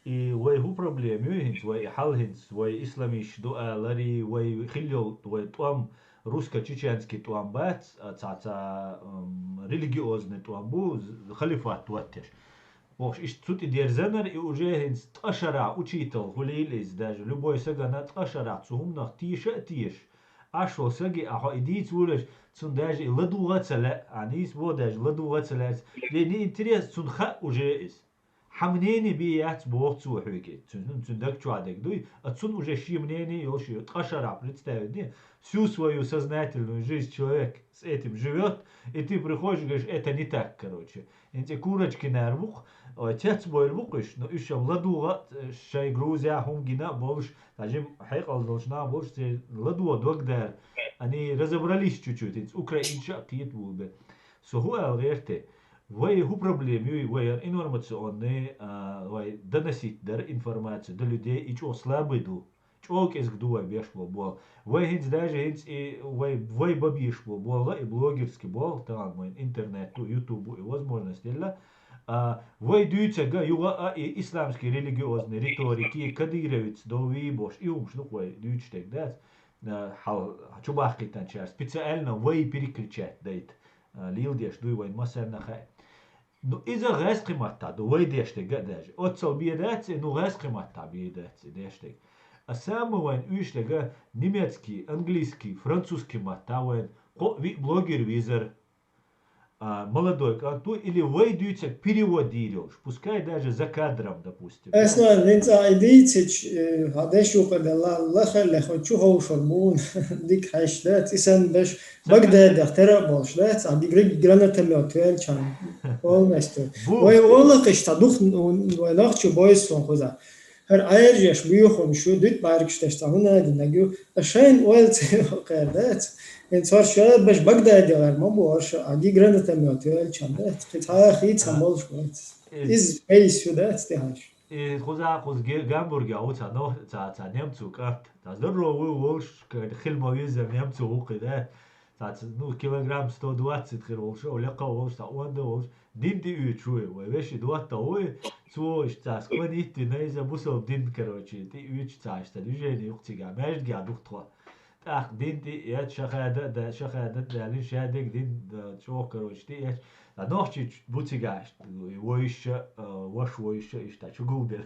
И вай хӀун проблема ю хӀинца, вай и хьал хӀинца, вай исламиш ду алари, вай хилла йолу, вай тӀом, русско-чеченский тӀом бац, а, цхьа, цхьа, м, религиозный тӀом бу, з-, халифат доттеш. Бохуш, иштта цу тӀе дерзанара и уже хӀинца ткъа шарахь учитель хуьлийла иза, даже любой сагана ткъа шарахь цу хӀуманах теша а теша. Аш волу саги, а хьо и дийца вуьлуш, цунна даже и ладугӀа а ца лаьа, а нийса боху даже ладугӀа а ца лаьа. Дени интерес, цунна хаьа уже иза. Хьан мнение бен яц боху цо хьоьга. Цуьнан, цуьнан даг чохь дерг дуй, а цунна уже шен мнение йолуш ю. Ткъа шарахь представить де, всю свою сознательную жизнь человек с этим живёт, и ты приходишь и говоришь: «Это не так, короче». ХӀинца и Курочкин эр ву-кх, ой, цецбойла ву-кх уьш, но уьш ам ладугӀа а, шайн Грузия хӀума гина а болуш, цхьа жима хьекъал долуш нах болуш, церан ладугӀа дог дара. Они разобрались чуть-чуть, хӀинца украинча а кхета ву бен. Со хӀун ала гӀерте? Вай хӀун проблема юй, вай хӀара информационный, а, вай доносить дара информацию до людей, и чӀогӀа слабый ду, чӀогӀа кӀезиг ду вай беш болу болу. Вай хӀинца даже хӀинца и вай, вай бан безаш болу болу, и блогерский болу, тахана вайн интернет ду, YouTube ду, и возможность елла. А, вай дуьйцург а юха а и исламский религиозный риторики, кадыровец, довий бохуш, и хӀумаш ду-кх вай дуьйцуш дерг дац. А, хьал-, чубаккхийтинчара специально вай перекричать дайта, а, леладеш дуй вайн массарна а хаьа. Ну, иза гӀаьскхи маттахь ду, вай деш дерг а даже. Оццал бен дац и, ну, гӀаьскхи маттахь бен дац и деш дерг. А самый вайн уьш дерг а немецкий, английский, французский маттахь вайн кхо-виъ блогер везара. А, молодой кӀант ву, или вай дуьйцург перевод дийр йолуш, пускай даже за кадром, допустим, да? Аслан, хӀинца а и дийцича, э, хьан деш юкъа делла, лаха а лехо чу ховшур бу, дика хьаьжча дац, и санна даш Багдадах тера а болуш дац, а григ гранатомет велчан полностью. Бу. Вай олакхаш цхьа дух, вай нохчо бойсун кхуза. ХӀара Ӏаьржеш буьйхунаш ю, дуьтӀа бӀаьргаш деш цхьа хӀунда динаг ю. Ас шайна ойла ца йоккхур дац. ХӀинца хӀорш шабаш Багдадехьара ма бу хӀорш, а ги гранатомет велчан дац. Кхин цхьа а хийцам болуш вац. Иза айс ю дац тӀехьаш. И кхуза, кхуза ге-, Гамбурге ву цхьа но-, цхьа, цхьа немцу кӀант. Цхьа здоровый ву волуш, к-, хила ма веззара немцу ву кхин, да. Цхьа, ц-, ну, килограмм сто двадцать хир волуш, лекха волуш, цхьа онда волуш, дин тӀе уьйчу вуй, вай веши доттагӀа вуй, цо иштта цхьа склонить дина иза бусалба дин, короче, тӀе уьйчу цхьа иштта движение юкъа цигахь, маьждигехь ду-кх тхо. ТӀаккха дин тӀе а эцна, шахадат а да-, шахадат а даьллина, шадерг дин, а, чӀогӀа, короче, тӀе а эцна. Ткъа нохчийчу бу цигахь, и вовшашца, а, ваша вовшашца иштта чугулбелла.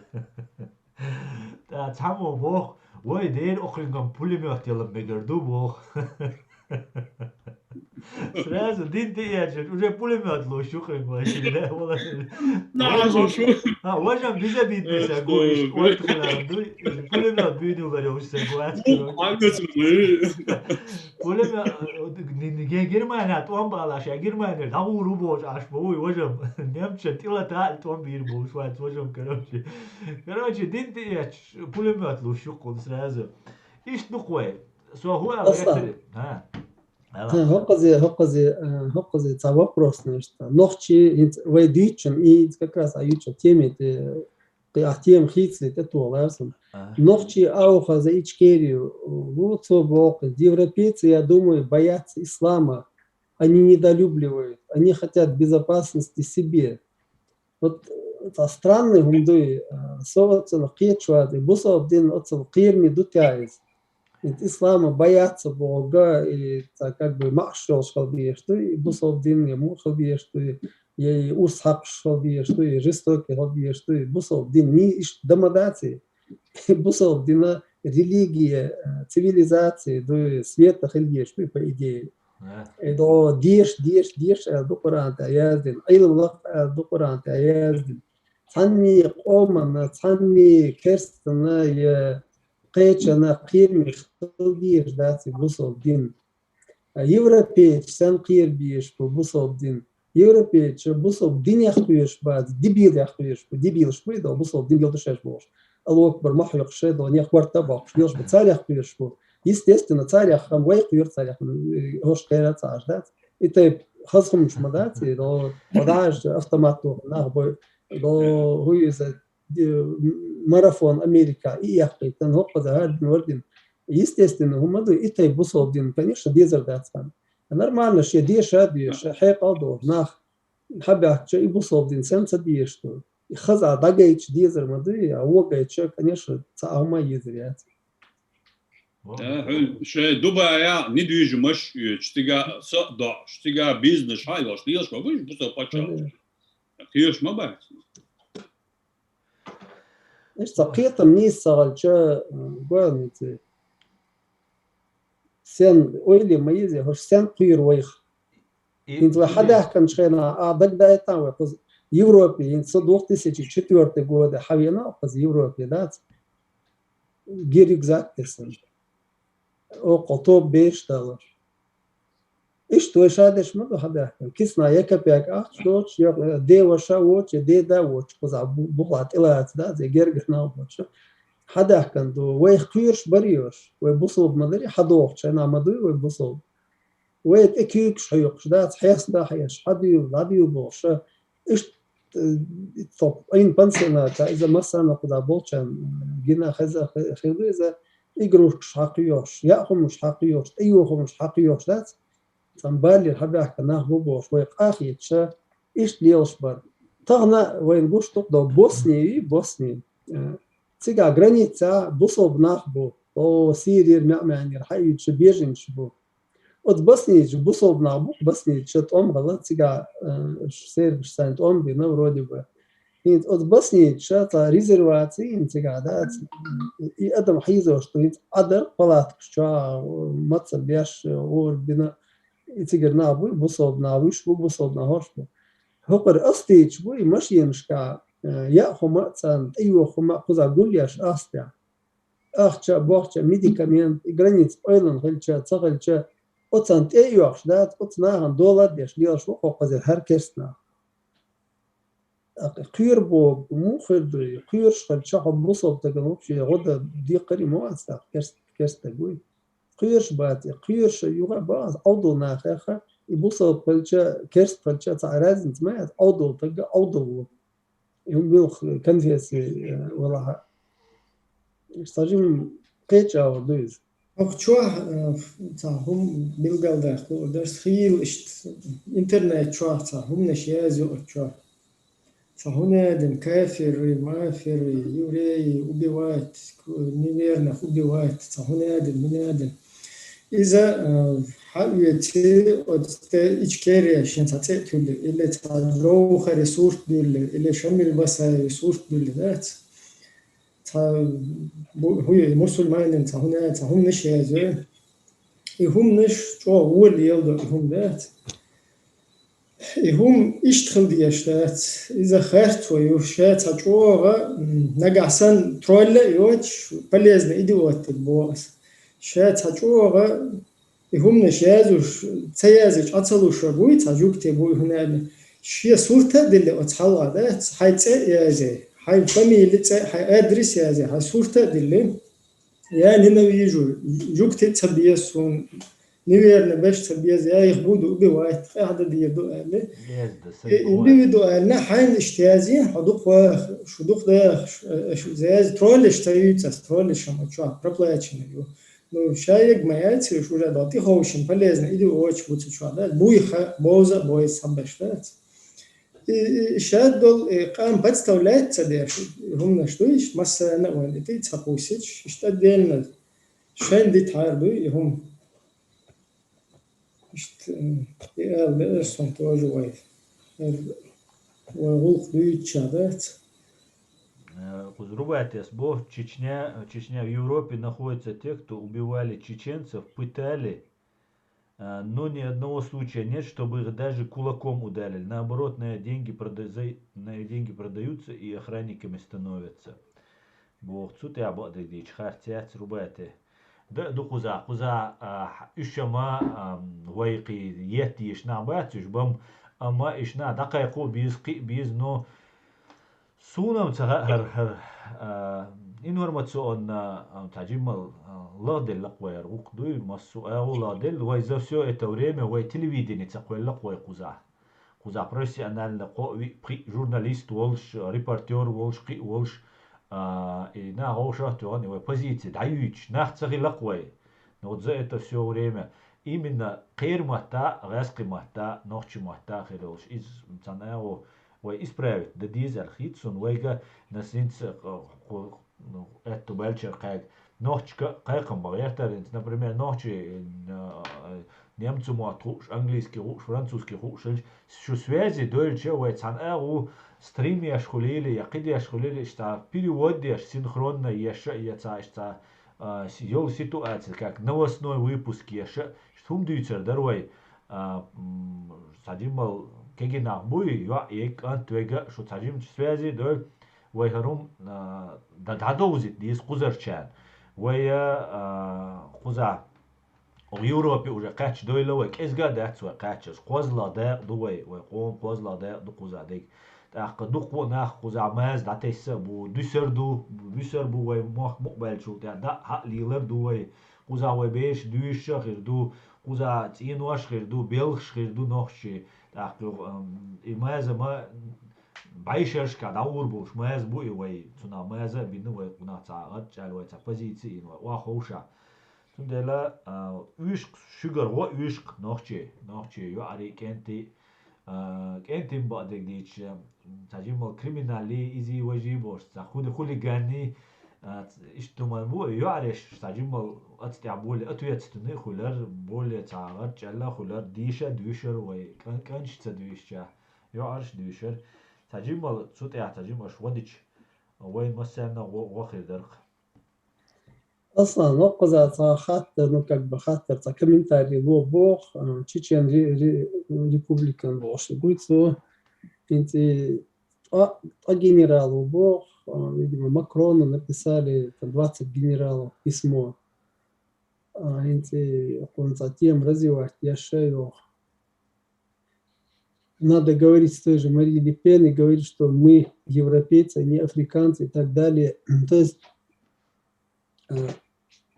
ТӀаккха цхьаммо боху: «Вай, дера, окхуьнгахь пулемёт ялар мегар ду», — боху. Сразу дин тӀеэцаш, уже пулемёт луш ю хин вай, да, вала. Нахьа шу. А, важам биза бит Э, беса что, гуиш, бля? ой, тхилан дуй, пулемёт бину варёш са гуац, Ну, короче. ангацу, э. Пулемёт, э, не, не, Ге-, Германия, тӀом балаш, я Германия, да, уру бош, аш, бо, ой, важам. Немча, тила та, тӀом бир бош, вац, важам, короче. Короче, дин тӀеэцаш, пулемёт луш ю хин сразу. Ишт ну хой. Со хуа Аслан. векер. А. Ала. Хьокъазе, хьокъазе, э, хьокъазе ца вопрос, значит. Нохчи, инц, вай дичун, и инц как раз а юча теме, те, кы-, а тем хицли, те, то ларсом. А. Нохчи ауха за Ичкерию, вот со бок. Европейцы, я думаю, боятся ислама. Они недолюбливают. Они хотят безопасности себе. Вот, э, ца странный гьум дуй, э, со оццал кхечвади, бусалба дин оццал кхерми ду тяйз. Ит ислама боятся Бога, и ца как бы маъш йолш хал биеш дуй, и бусалба дин я мух хал биеш дуй, я и урс хьакъш хал биеш дуй, и жестокий хал биеш дуй, бусалба дин ни иш дамадаци. Бусалба дина религия, э, цивилизация дуй, света хал биеш дуй, по идее. А. Эдо деш, деш, деш, э, ду Къуръан тӀа яздин. Илм лакъ, э, ду Къуръан тӀа яздин. Цхьанни къомана, цхьанни керстана, я кхечана кхерми хал биеш дац бусалба дин. А европейч сен кхер биеш бу бусалба дин. Европейч бусалба дин ях кхуеш бац, дебил ях кхуеш бу, дебилш бу, эдо бусалба дин йолдашеш бош. Аллаху акбар, махьюкъ шедо, нех варта бокш, йолш бу, царях кхуеш бу. Естественно, царях хам вай кхуер, царях хам, э, хош кхера цаш дац. И тайп хазхумш ма дац, и до, одаж автомат то, нах бой, до, хуй из, э, марафон Америка, и яхкайтан, хокъаза, хардин, вардин. Естественно, гьум ма дуй, и тайп бусалба дин, конечно, дезар дац хам. Нормально, ше деша, деша, хьекъал до, нах, хьабяхча, и бусалба дин, сен ца деш ду. И хаза дагайча дезар ма дуй, а вогайча, конечно, ца агьма езар яц. Э, хьуна, ше Дубая недвижимость, э, штига со до, штига бизнес, хьа, йош, леш, ма буй, бусалба пача. Кхеш ма бац. Ишта кхетам нийса гӀалча, э, гоамице. Сен ойли ма йизе, хош сен кхуьйр вайх. Инт вай хьадаьхканча хена, а дагадайтан вай, кхуз Европе, инт со двух тысячи четвёртый года хьавена, кхуз Европе дац. Герюкзак тесан. Окъо топ беш далаш. Ишта вай шадеш ма ду хьадаьхкан. Кисна я капек ахча доч, я, э, де ваша воч, я де да воч, кхуза бу-, бухла тӀилац да, зе гергана воч. Хьадаьхкан ду, вай кхуьрш бариош, вай бусалба ма дари, хьадохча, на ма дуй вай бусалба. Вай тӀе куьйгаш хьоькхуш дац, хьеста хьеш, хьадуьйла, дӀадуьйла бохуш. Ишт, э, топ, айн пансионата, иза массарна кхуза болчан, э, гина хеза, хе-, хеза иза, игрушкаш хьакхоьхуш, яа хӀумаш хьакхоьхуш, тӀеюа хӀумаш хьакхоьхуш дац. Цхьан баллера хьабаьхка нах бу бохуш, вай къахетча, ишт лелаш бар. Тахана вайн гуш тукъ до Босния, Босния. Э, цига граница бусалба нах бу. О, Сирир, Меъманир, хьаийча беженцаш бу. Оц Боснийча бусалба нах бу, Боснийча тӀом хала цига, э, сербаш сайн тӀом бина вроде бы. ХӀинца оц Боснийча цхьа резерваци йина цига дац. И адам хьийзош ду, хӀинца Ӏадар палаткаш чу, маца беш, гӀур бина, и цигара нах буй, бусалба нах, вуьш бу, бусалба нах хӀорш бу. ХӀокхуьр астийча бу, и машенашка, э, яа хӀума а царна, тӀеюа хӀума а кхуза гулъеш астя. Ахча, бохча, медикамент, и граница ойлан хилча, ца хилча, оцан тӀе а йоьхуш дац, оц нахана дола а деш, лелаш ву кхокхазир хӀара керст нах. Акъ, кхуьр бу, муха хир ду, кхуьрш хилча, хьо бусалба таган вообще гӀо дан декхари ма вац тӀаккха, керст, керст таг вуй. Кхуьрш бац, и кхуьрш юха бац, Ӏовдал нах яха, и бусалба хилча, керст хилча, цхьа разница ма яц, Ӏовдал таг, Ӏовдал ву. И муьлха конфесси, э, валахьа. Сажим кхечӀагӀа ду иза. ХӀокху чохь, э, цхьа хӀума билгалдаккха луур дара, хийла иштта интернет чохь цхьа хӀуманаш язйо оцу чохь. Цхьа хӀун аьлла, кафиры, мафиры, евреи убивать, неверных убивать, цхьа хӀун аьлла, мин аьлла. Иза, э, хьаоьци, оцу тӀе Ичкерия шен цхьа цӀе а туьллира, или цхьа Джовхари сурт дуьллира, или Шамил Басаеви сурт дуьллира, дац? Цхьа бу-, хӀу ю, мусульманин цхьа хӀун аьлла, цхьа хӀуманаш язйо. И хӀуманаш чӀоагӀа вола ела ду, и хӀума дац. И хӀума иштта хила дезаш дац. Иза харц ва ю, ша цхьа чӀоагӀа, м, нагахь санна тролль а йоцуш, полезный идиот дерг боху ас. Ша цхьа чӀоагӀа и хӀуманаш язъеш, ца язъеш Ӏа ца луш буй, цхьа жугти буй хӀунда аьлла. Шен сурт а дилли оцу хьалха, дац, хьайн цӀе а язъе, хьайн фамили, цӀе, хьайн адрес а язъе, хьайн сурт а дилли. Я ненавижу, жугти ца беза суна, неверно беш ца беза, я их буду убивать, къаьхьа дан дийр ду аьлла. Беза, и, и убивать ду аьлла, хьайна иштта язйина, хьо дукха ваха, шу дукха даха, шу, э, шу язъе, троллиш ца юьйцу ас, троллиш ма чохь, проплаченный ю. Ну, ша ерг ма яц, уж уже дал тӀеховшина, полезно, иди очу буца чохь, да? Буй ха, бовза а бой, схьабеш дац. И, и, и шадолу, и къам подставлять ца деш, и хӀуманаш ду иштта, массарна а вайн, и тӀе цхьа кхуссича, иштта отдельно шайн дитахьара дуй, и хӀума. Иштта, м, и ала беара сан тоже вай. Вай гӀуллакх дуьйцуча дац. Э, кхуза Рубатес бо, Чечня, Чечня в Европе находится те, кто убивали чеченцев, пытали, А, но ни одного случая нет, чтобы их даже кулаком ударили. Наоборот, на их деньги прода-, за-, на их деньги продаются и охранниками становятся. Боху, цу тӀехь бакъдерг дийча харц яц Рубате. Да, ду кхуза, кхуза, а, уьш ма, а, вай кхин етта еш нах бац уьш бан, амма уьш нах дӀакхайкхо беза, кхиъ беза, но Суна-м ца хаьа хӀара, хӀара, а, информационна, а, цхьа жимма, а, лагӀделла-кх вай хӀара гӀуллакх дуй, массо а агӀо лагӀделла. Вай за всё это время вай телевидени ца кхоьлла-кх вай кхузахь. Кхузахь профессионально кхоъ-виъ-пхиъ журналист волуш, репортёр волуш, кхиъ волуш, а, и нах вовшах а тоьхна, и вай позиция дӀаюьйцуш, нах ца хилла-кх вай. Но вот за это всё время именно кхеран матта, гӀаьскхи матта, нохчи матта хир йолуш, иза цхьана агӀо вай исправить дан деза аьлла хета суна, вайга нас хӀинца, а, кху-, ну, аьтту баьллачара кхаьга нохчашка кхайкхам бан гӀертара хӀинца, например, нохчий, а, немцу мотт хууш, английский хууш, французский хууш хилча, шу связи дойлча, вай цхьана агӀо стрим еш хуьлийла, я кхидеш хуьлийла, иштта перевод деш, синхронно еш а, я цхьа, иштта, а, с-, йолу ситуация, как новостной выпуск еш а, иштта хӀума дуьйцур дара вай, а, м, цхьа жимма кегий нах буй, йоӀ ерг, кӀант верг а, шу цхьа жимма связи дой, вай хӀара хӀума, а, д-, дӀадовзийта деза кхузарчарна. Вай, а, кхуза Европе уже кхаьчча дойла вай, кӀезга а дац вай кхаьчча, кхозлагӀа дакъа ду вай, вай къоман кхозлагӀа дакъа ду кхуза дерг. ТӀаккха дуккха а нах кхуза маза дӀатесна а бу, дуьсур ду, буьсур бу вай мохк мукъабаьллачул тӀаьхьа, даа хьа а лелар ду вай. Кхуза вай бераш дуьйш а хир ду, кхуза цӀенош а хир ду, белхаш а хир ду нохчий. ТӀаккха юха, ам, и маза ма бӀешерашкахь дӀагӀур болуш маза бу и вай, цунах маза а бина вай, кхунах цхьа гӀадчӀаьлла вай, цхьа позиция а йина вай, охьаховша. Цундела, а, уьш-кх, шуьгара гӀо уьш-кх, нохчий, нохчий, йоӀарий, кӀентий, а, кӀентий бакъдерг дийча, цхьа жимма криминаллий, изий, важий бохуш, цхьа хули-, хулиганний, а, ц-, иштта хӀума бу, йоӀарий цхьа жимма оцу тӀехь более ответственный хуьлура, более цхьа гӀадчӀаьлла хуьлура, деша а дуьйшура вай, кӀан-, кӀанташ ца дуьйшуча, йоӀарш а дуьйшура. Цхьа жимма цу тӀехь цхьа жимма аша гӀо дича, вайн массарна гӀо, гӀо хир дара-кх. Аслан, воккхаза цхьа хаттар, ну, как бы хаттар, цхьа комментарий ло боху, а, Чечен ре-, ре-, Републикан бохуш буй цо. ХӀинца и ткъа, ткъа генерал ву боху, а, видимо, Макрону написали там двадцать генералов письмо. А, хӀинца и кхунца тема развивать еш а йоху. Надо говорить с той же Мариной Ле Пен и говорить, что мы европейцы, а не африканцы и так далее. То есть, э,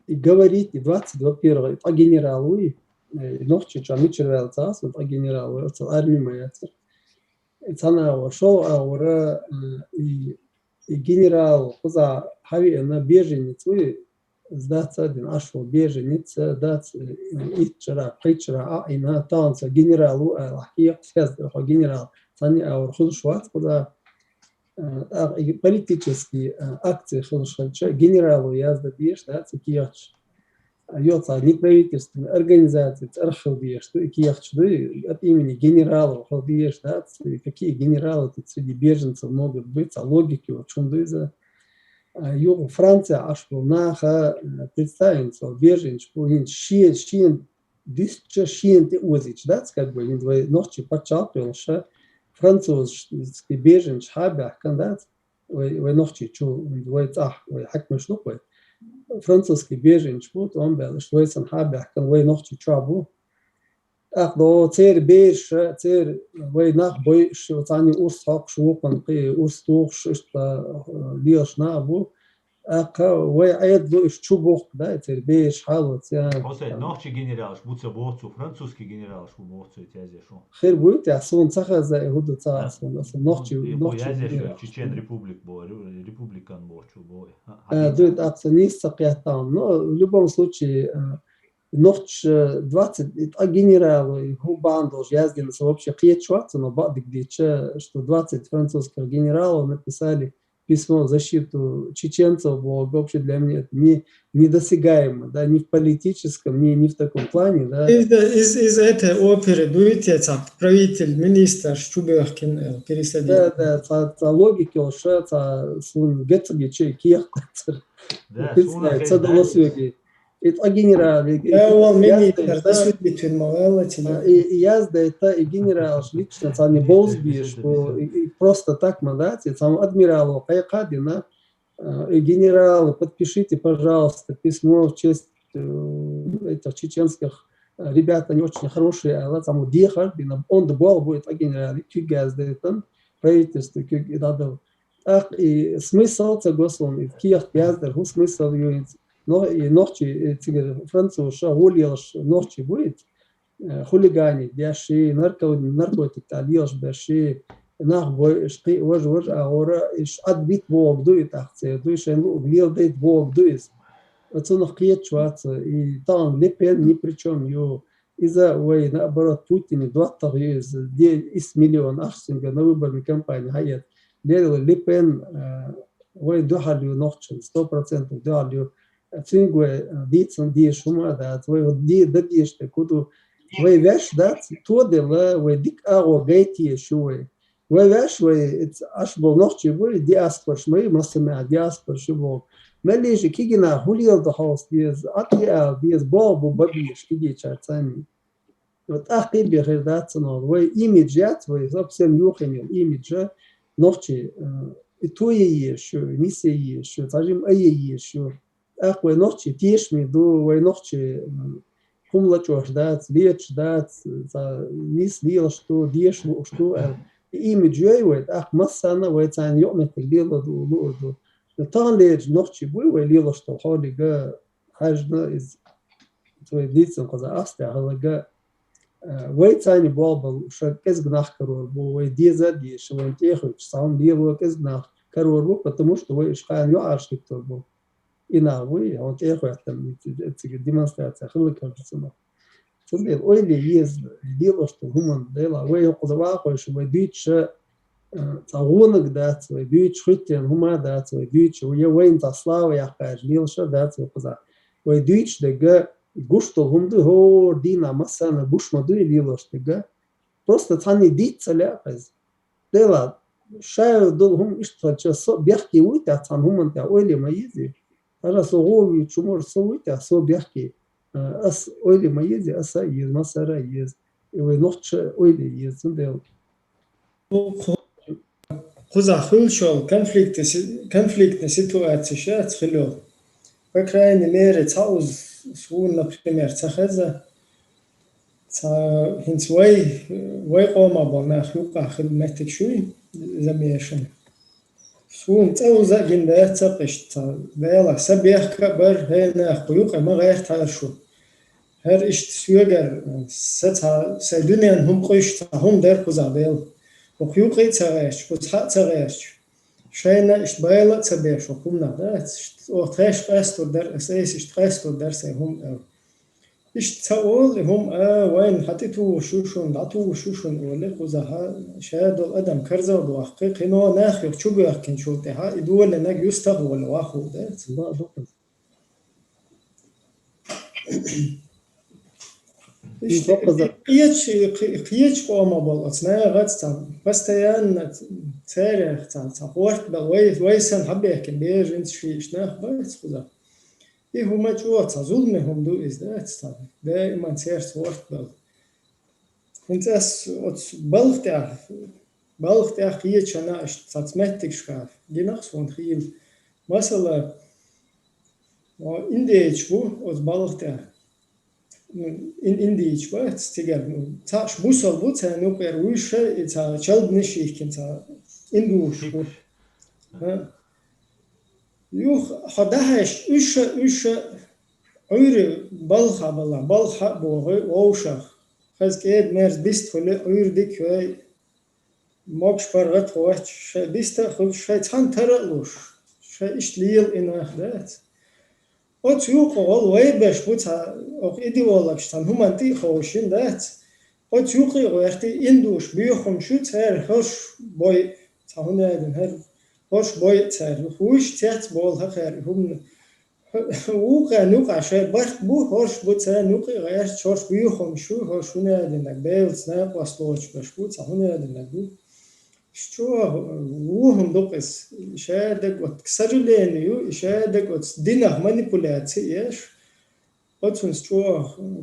и говорить, и двадцать, во-первых, и ткъа генерал вуй, э, и нохчи ча мичара ваьлла ца хьа, ткъа генерал вуй, оцу арми ма яцара. И цхьана агӀора, шолгӀа агӀора, э, и и генерал кхуза хьавеана беженец вуй, сдаться а дина, Ӏаш ву беженец, дац, э, итт шарахь, пхийтта шарахь а Ӏийна, тахана со генерал ву аьлла, кехат яздаьра хьо генерал. Цхьанна а агӀор хуьлуш вац кхуза, э, тӀаккха и политический, э, акций хуьлуш хилча, генерал ву яздан дезаш дац и кехаташ. Йо, цхьа неправительственная организация цӀарах хила дезаш ду, и кехаташ ду, и от имени генералов хила дезаш дац, и какие генералы тут среди беженцев могут быть, цхьа логика йоцуш хӀума ду иза. А, юха Францехь Ӏаш болу наха, а, представим, цо беженцаш бу, хӀинца шен, шен дуьстича, шена тӀе озийча, дац, как бы, хӀинца вай нохчий пачхьалкх йолуш, французский беженцаш хьа а баьхкина, дац, вай, вай нохчий чу, вай цӀахь, вай хьаькамаш ду-кх вай. Французский беженцаш бу, тӀом баьлла, иштта вай санна хьа а баьхкина, вай нохчий чохь бу. ТӀаккха до церан бераш, церан вай нах бойуш, царна урс хьокхуш, вукхунна кхин урс тухуш, иштта, э, лелаш нах а бу. ТӀаккха вай Ӏедало уьш чу бухку, да, церан бераш хьалоцу, я. Хьо сайн нохчий генералаш бу ца боху цо, французский генералаш бу боху цо, язъеш ву. Хир буй те, суна ца хаза, и хӀу ду ца, а, суна, аса нохчий, ну, и бу нохчий язъеш генерал. Чечен Републик бу, ре-, републикан бохучу бу, э, хьа-, а, хьа-, дуй, тӀаккха ца нийса ца кхеттахьа. Но, в любом случае, э, нохчаша двадцать, и ткъа генералу, и хӀун бахьана долуш яздина, со вообще кхеташ вац, но бакъдерг дийцича, что двадцать французских генералов написали письмо в защиту чеченцев, бо-, вообще для меня это не, недосягаемо, да, ни в политическом, ни, ни в таком плане, да. Из, из, из этой оперы дуйте, цхьа правитель, министр, чубехкин, э, пересадил. Да, да, цхьа, цхьа логика йолуш, цхьа суна гецаги чей кехат. Да, суна ца хезна, далла соьга. И ткъа генерал, и, и, э, вон министр, яздаьта, да, судьбитвин ма ваьлла, а, и, и яздаьта, и генералш лично царна бовза безаш бу, и, и просто так ма дац, и цхьана адмирало кхайкха а дина, а, и генералы, подпишите, пожалуйста, письмо в честь, э, этих чеченских, э, ребята, они очень хорошие, аьлла, цхьана дехар а дина, онда болх бу и ткъа генерал, и куьг яздаьтан, правительство куьг и дӀадала. ТӀаккха и смысл ца го суна, и кехат яздар, хӀун смысл ю иза? Но и нохчий, и цигара французша гӀо лелаш нохчий бу иза, э, хулигани деш и, нарко-, наркотик тӀехь лелаш берш и, нах бойуш, кхин а важа, важа агӀора, и ш-, Ӏад бит бохург ду и тӀаккха церан, ду и шайна луург леладайта бохург ду иза. Оцунах кхеташ вац, и тахана Ле Пен ни при чём ю. Иза вай, наоборот, Путине доттагӀа ю иза, де-, исс миллион ахча цуьнга на выборную кампанию хьаэца. Леррина Ле Пен, э, вай дуьхьал ю нохчашна, сто процентов дуьхьал ю. Цуьнга вай, э, дийцина дезаш хӀума а дац, вай де-, дан дезаш дерг хӀун ду? Вай ваьш дац, тоделла, вай дика агӀо гайта езаш ю вай. Вай ваьш, вай, Ӏаш болу нохчий буй, диаспораш ма ю, массанхьа диаспораш ю боху. Мел лийша кигина хӀун леладо хьовса деза, Ӏад а ала деза, боху бу бан безаш кигичара царний. Вот тӀаккха а бен хир дац ца ногӀу. Вай имидж яц, вай совсем юххе йолу имидж а нохчий, э, и тое езаш ю, и нисе езаш ю, цхьа жимма айе езаш ю. ТӀаккха вай нохчий тешаме ду, вай нохчий, м, хӀума лачкъош дац, леташ дац, цхьа нийса лелаш ду, дешаш лууш ду аьлла. И имидж йой вай, тӀаккха массарна а вай царна юкъаметтиг лело ду, луур ду. Таханлерчу нохчий буй вай лелош долу хьоле а хьаьжна иза, вай дийцина кхуза ахча тӀехь хиларг а, вай царна болх бан ша кӀезиг нах карор бу, вай деза а дезаш, вайна тӀехуьйтуш, цхьа хӀума лело кӀезиг нах карор бу, потому что вай уьш кхана юкъарш хӀиттор бу. И нах буй, хьуна тӀехӀоьттина, цига демонстрация хилла карчу цунах. Цундела ойла е еза, лелош долу хӀуманна, Дела, вай хӀокхуза вахойша, вай дуьйцуша, э, цхьа гӀонаг дац, вай дуьйцуш хӀуьттина хӀума дац, вай дуьйцуш, я вайна цхьа слава яккхаьржа лелаша дац вай кхуза. Вай дуьйцуш дерг а гуш долу хӀума ду, хӀора дийнахь массарна гуш ма дуй лелош дерг а. Просто цхьанний дийца ца лаьа иза. Дела, ша долу хӀума иштта хилча, со бехке вуй те цхьана хӀуманна тӀехь, ойла ма еза. Ара со гӀо вуьйцуш хӀумор со вуй те, со бехке. Э, ас ойла ма еза, аса а еза, массара а еза. И вай нохчаша ойла еза, цундела. Кху-, кхузахь хуьлуш йолу конфликты си-, конфликтный ситуацеш яц хилла йолу. По крайней мере, цхьа уз суна, например, ца хеза, цхьа хӀинца вай, вай къомах болу нах юккъахь хилла меттигаш юй замешан. Суна цӀа уза а гина дац ца къишта, цхьа Дела, сан бехк а бара, хӀей нах, кху юкъа ма гӀертахьара шу. ХӀара иштта соьгара, сан цхьа, сайн дуьненан хӀума къуьйсуш цхьа хӀума дара кхузахь Дела. Кху юкъа а ца гӀерташ, кху цхьаъ а ца гӀерташ. Шайна иштта байла а ца беш, хӀокху хӀуманах дац, иштта оха тхаьш къастор дара, аса айса иштта къастор дара сайн хӀума аьлла. Иштта ца олу и хӀума, а, вайна хьан тӀетухуш ю шуна, дӀатухуш ю шуна олий кхузахь, ша долу адам карзал дохкий, кхин нах юха чубоьхкинчул тӀаьхьа, и долийнарг юьстах а волу вахо дац. Иштта кхеча, кхеча къомах болу оцу нахаца цхьа постоянно церан цхьа, цхьа гӀорта баьлла, вай, вай санна хьабаьхкина беженцы шиъ иштта нах бац кхузахь. И хӀума чӀогӀа цхьа зуламе хӀума ду иза, дац цхьа, даиман церца гӀорта баьлла. ХӀинца ас оцу балха тӀехь, балха тӀехь кхечанхьа иштта цхьацца меттигашкахь гина суна хийла. Масала, индейцаш бу оцу балха тӀехь. Ин-, индийцаш бац цигара. Цхьаъ бусалба бу, царна юкъара уьш а, и цхьа чалбанаш йихкина, цхьа индушаш бу. Юха хьо дӀахьаьжча, уьш а, уьш а Ӏуьйре балха а балахь, балха а бохуй вовшах. Хаза кӀеда-мерза бист хуьлий, Ӏуьйре дика хуьй, могуш-паргӀат а хоттуш, шайн биста а хуьлуш, шайн цхьана тара а луш, шайн иштта лела и нах дац. Оцу юкъа гӀолла вай беш бу цхьа, оха идеологаш цхьана хӀуманна тӀе а ховшина дац. Оцу юкъа а гӀерти индуш боьхамаш ю церан хӀорш бой, цхьа хӀума а дина хӀара, хӀорш бой церан, юха вуьш цец болу хӀара хӀумана. Вукхарна юкъахь шайн барт бу, хӀорш бу царна юкъа а гӀерташ, хӀорш боьхамаш ю, хӀорш хӀума а динарг, Делаца накъост лоцуш беш бу, цхьа хӀума а динарг бу. Иш чӀогӀа вон хӀума ду-кх иза, ша дага оцу, к сожалению, ша дага оцу динах манипуляци еш, оцунца чӀогӀа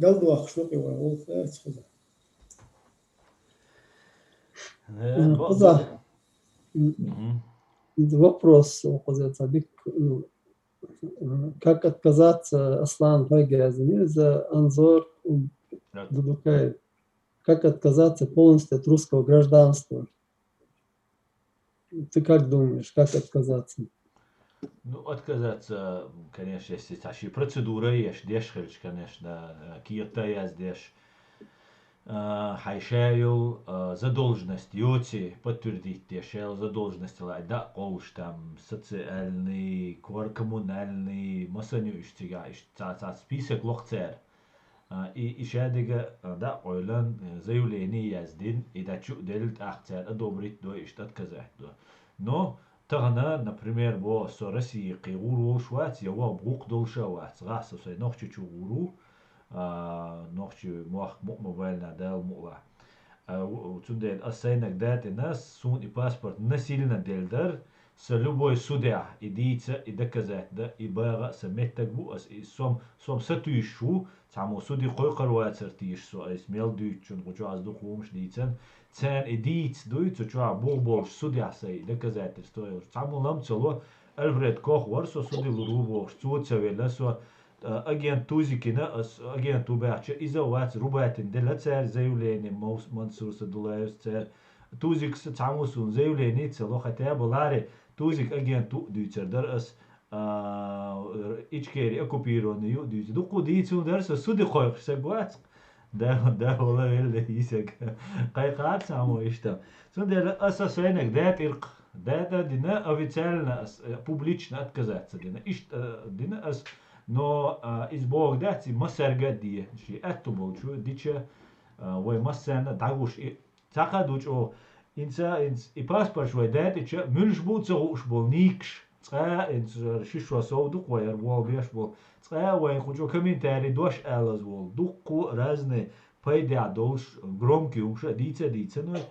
галдоккхуш ду-кх и вай гӀуллакх, дац кхузахь. Э, М, бо-, кхузахь, бо-, м, Мгм. Иза вопрос, кхузахь цхьа дика, ну, Как отказаться, Аслан Файгазин, из Анзор, м, Да. Дудукаев. Как отказаться полностью от русского гражданства? Ты как думаешь, как отказаться? Ну, отказаться, конечно, если цхьа ши процедура еш, деш хилча, конечно, кехата яздеш. А, хьайн ша йолу, а, задолженность йоций, подтвердить деш, ша йолу задолженность лаьа дӀа а кховлуш, там, социальный, квар-, коммунальный, масанна ю уьш цигахь, иштта цхьа, цхьа список ло-кх цара. А, и, и ша дага, а, дӀа а къевлина, заявление яздина, и дӀа чу а делла, тӀаккха цара одобрить до, иштта отказать до. Но тахана, например, боху, со России кхин гӀур волуш вац, я ваха гӀуллакх долуш а вац, гӀахь со сайн Нохчийчу гӀур ву, а, нохчийн мохк мукъа ма баьллинехь, Дала мукъалахь. А, у-, цундела ас сайнаг датӀина, суна и паспорт насильно делла дара, сан любой судехь и дийца, и доказать дан, и багӀа а сан меттиг бу, ас и сом, сом сатуьйсуш ву, цхьаммо суде кхойкхур вацара теша со, айса мел дуьйцучунна гучу аз дукха хӀуманаш дийцина. Царна и дийца дуй, цу чохь бух болуш судехь сайн доказательство йолуш. Цхьаммо лам ца ло, Альфред Кох вара со суде лур ву бохуш, цо ца велла со, а, агент Тузикина, ас агент ву баьхча, иза а вац, Рубатин делла цара заявление, Мавс-, Мансур Садулаевс цара. Тузикс цхьаммо суна заявление ца ло, хотя бы ларе, Тузик агент ву а дуьйцур дара ас, а, Ичкери оккупированный ю а дуьйцу. Дуккха дийцун дара, со суде кхойкхуш саг вац. Да, да, вала велла и саг. Кхайкхар цхьаммо иштта. Цундела ас сайнаг датӀира-кх. ДатӀа а дина, официально ас, э, публично отказаться дина. Иштта, э, дина ас, но, а, иза боху дац, и массаьрга а де, шен аьтту болчу дича, а, вай массарна а дӀагуш и Цхьаъ ду чӀогӀа. Инца, инц-, и паспорташ вай датӀича, муьлш бу ца хууш болу нийкаш. Цкъа а, инца, ши шо сов ду-кх вай хӀара болх беш болу. Цкъа а вайн кху чу комментарий дош алаза волу. Дуккха а разный пайдехь долуш, громкий хӀумаш а дийца а дийцина вай.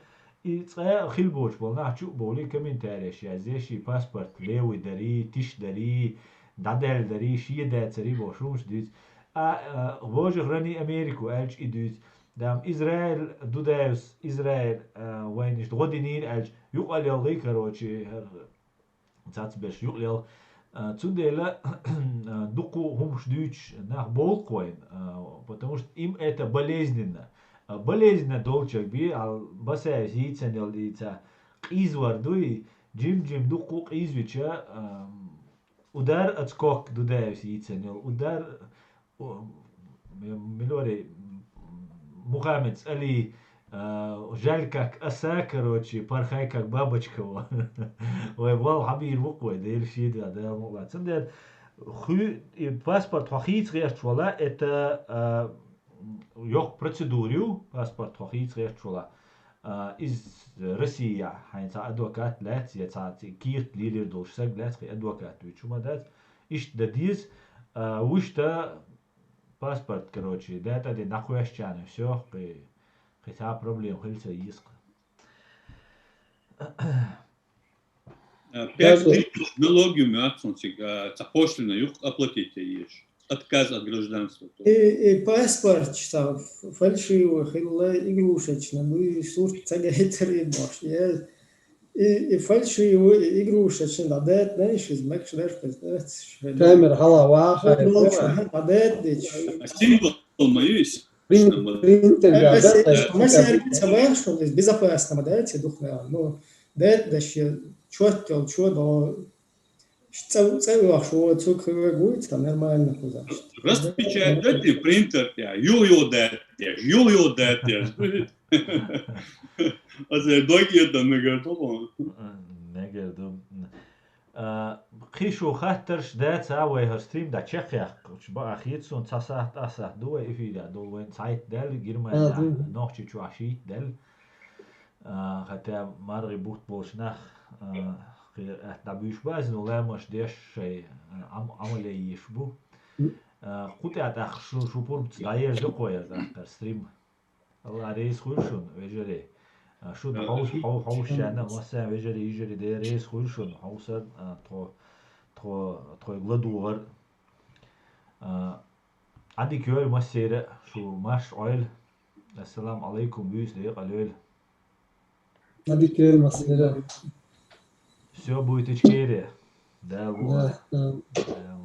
И цкъа а хила боцуш болу нах чу а бовлий комментареш язъеш, и паспорт левый дарий, тиша дарий, дӀадаьлла дарий, шен дацарий бохуш хӀумаш дуьйцу. А, а, Боже, храни Америку аьлча и дуьйцу. Там Израиль, Дудаевс, Израиль, а, вайна иштта гӀо динийра аьлча, юкъа а лелхий, короче, хӀара цацберш юкъа лелха. А, цундела, а, дуккха хӀумаш дуьйцуш нах бовлу-кх вайна, а, потому что им это болезненно. А, болезненно долчуьнга бен, а, Басаевс йийцина йолу и цхьа къийзавар дуй, жим-жим дуккха а къийзавича, а, удар отскок Дудаевс йийцина йолу, удар О, м-, милори, м, Мухаммед Али, а, жаль как оса, короче, порхай как бабочка, во. Вай вал хьабийр ву-кх вай, Дела шеда, Дала мукъалахь. Цундела ху-, и паспорт хьо хийца гӀерташ вала, это, а, йоккха процедура ю, паспорт хьо хийца гӀерташ вала. А, иза Россия, хьайна цхьа адвокат лаьцна, я цхьа ц-, кехат лелийр долуш саг лаьцна, кхин адвокат вуьйцуш хӀума дац. Иштта дан деза, а, вуьшта Паспорт, короче, да, это день нахуящаный, все, кхы, кхы цхьа проблема хилча йиска. А, пять тысяч налоги мятцун цик, а, ца пошлина юх оплатить еш. Отказ от гражданства. И, и паспорт, что фальшивый, хилла игрушечный, ну и сурт цагайтер и баш. Я и, и фальшивый, и игрушечный, да, да, знаешь, из Макшдаш, представьте. Камера хала ваха. Да, да, да. А символ маюсь. Принтер, да, да. Масса, собака, что безопасно, да, те дух, наверное. Ну, да, да, ще чётко, чё, да, цевах, что цук гуйт, там нормально куда. Распечатать принтер, я, ё-ё дать, я, ё-ё дать, я. А за доги это, наверное, Негер ду. Кхы шу хаттарш дац а вай хӀара стрим да чекхъяккха. Уж баа хийца сона цхьа сахьт, ас сахьт ду вай эфира, дол вайн цхьайтта даьлла, Германия, Нохчийчу аш шийтта даьлла. А, хотя маргӀи бутт болчу нах, а, кхе, а, дӀабуьйш баьзна, ламаш деш шай, а, Ӏам-, Ӏамале йиш бу. А, кху тӀе тӀаккха шу, шу пурбаца дӀаерза кхояр тӀаккха стрим. Алла реза хуьлу шуна, вежарий. А, шуна хьовш-, хьов-, хьовшшенна, массарна вежарий, йижарий, Дела реза хуьлу шуна, хьовсар, а, тхо, тхо, тхойга ладугӀар. А, Ӏадика йойла массеран а, шу марш Ӏойла. Ассаламу Ӏалайкум, буьйса декъала йойла. Ӏадика йойла массеран а. Всё, буйтича кхерий. Дала ву. Да, да. Дала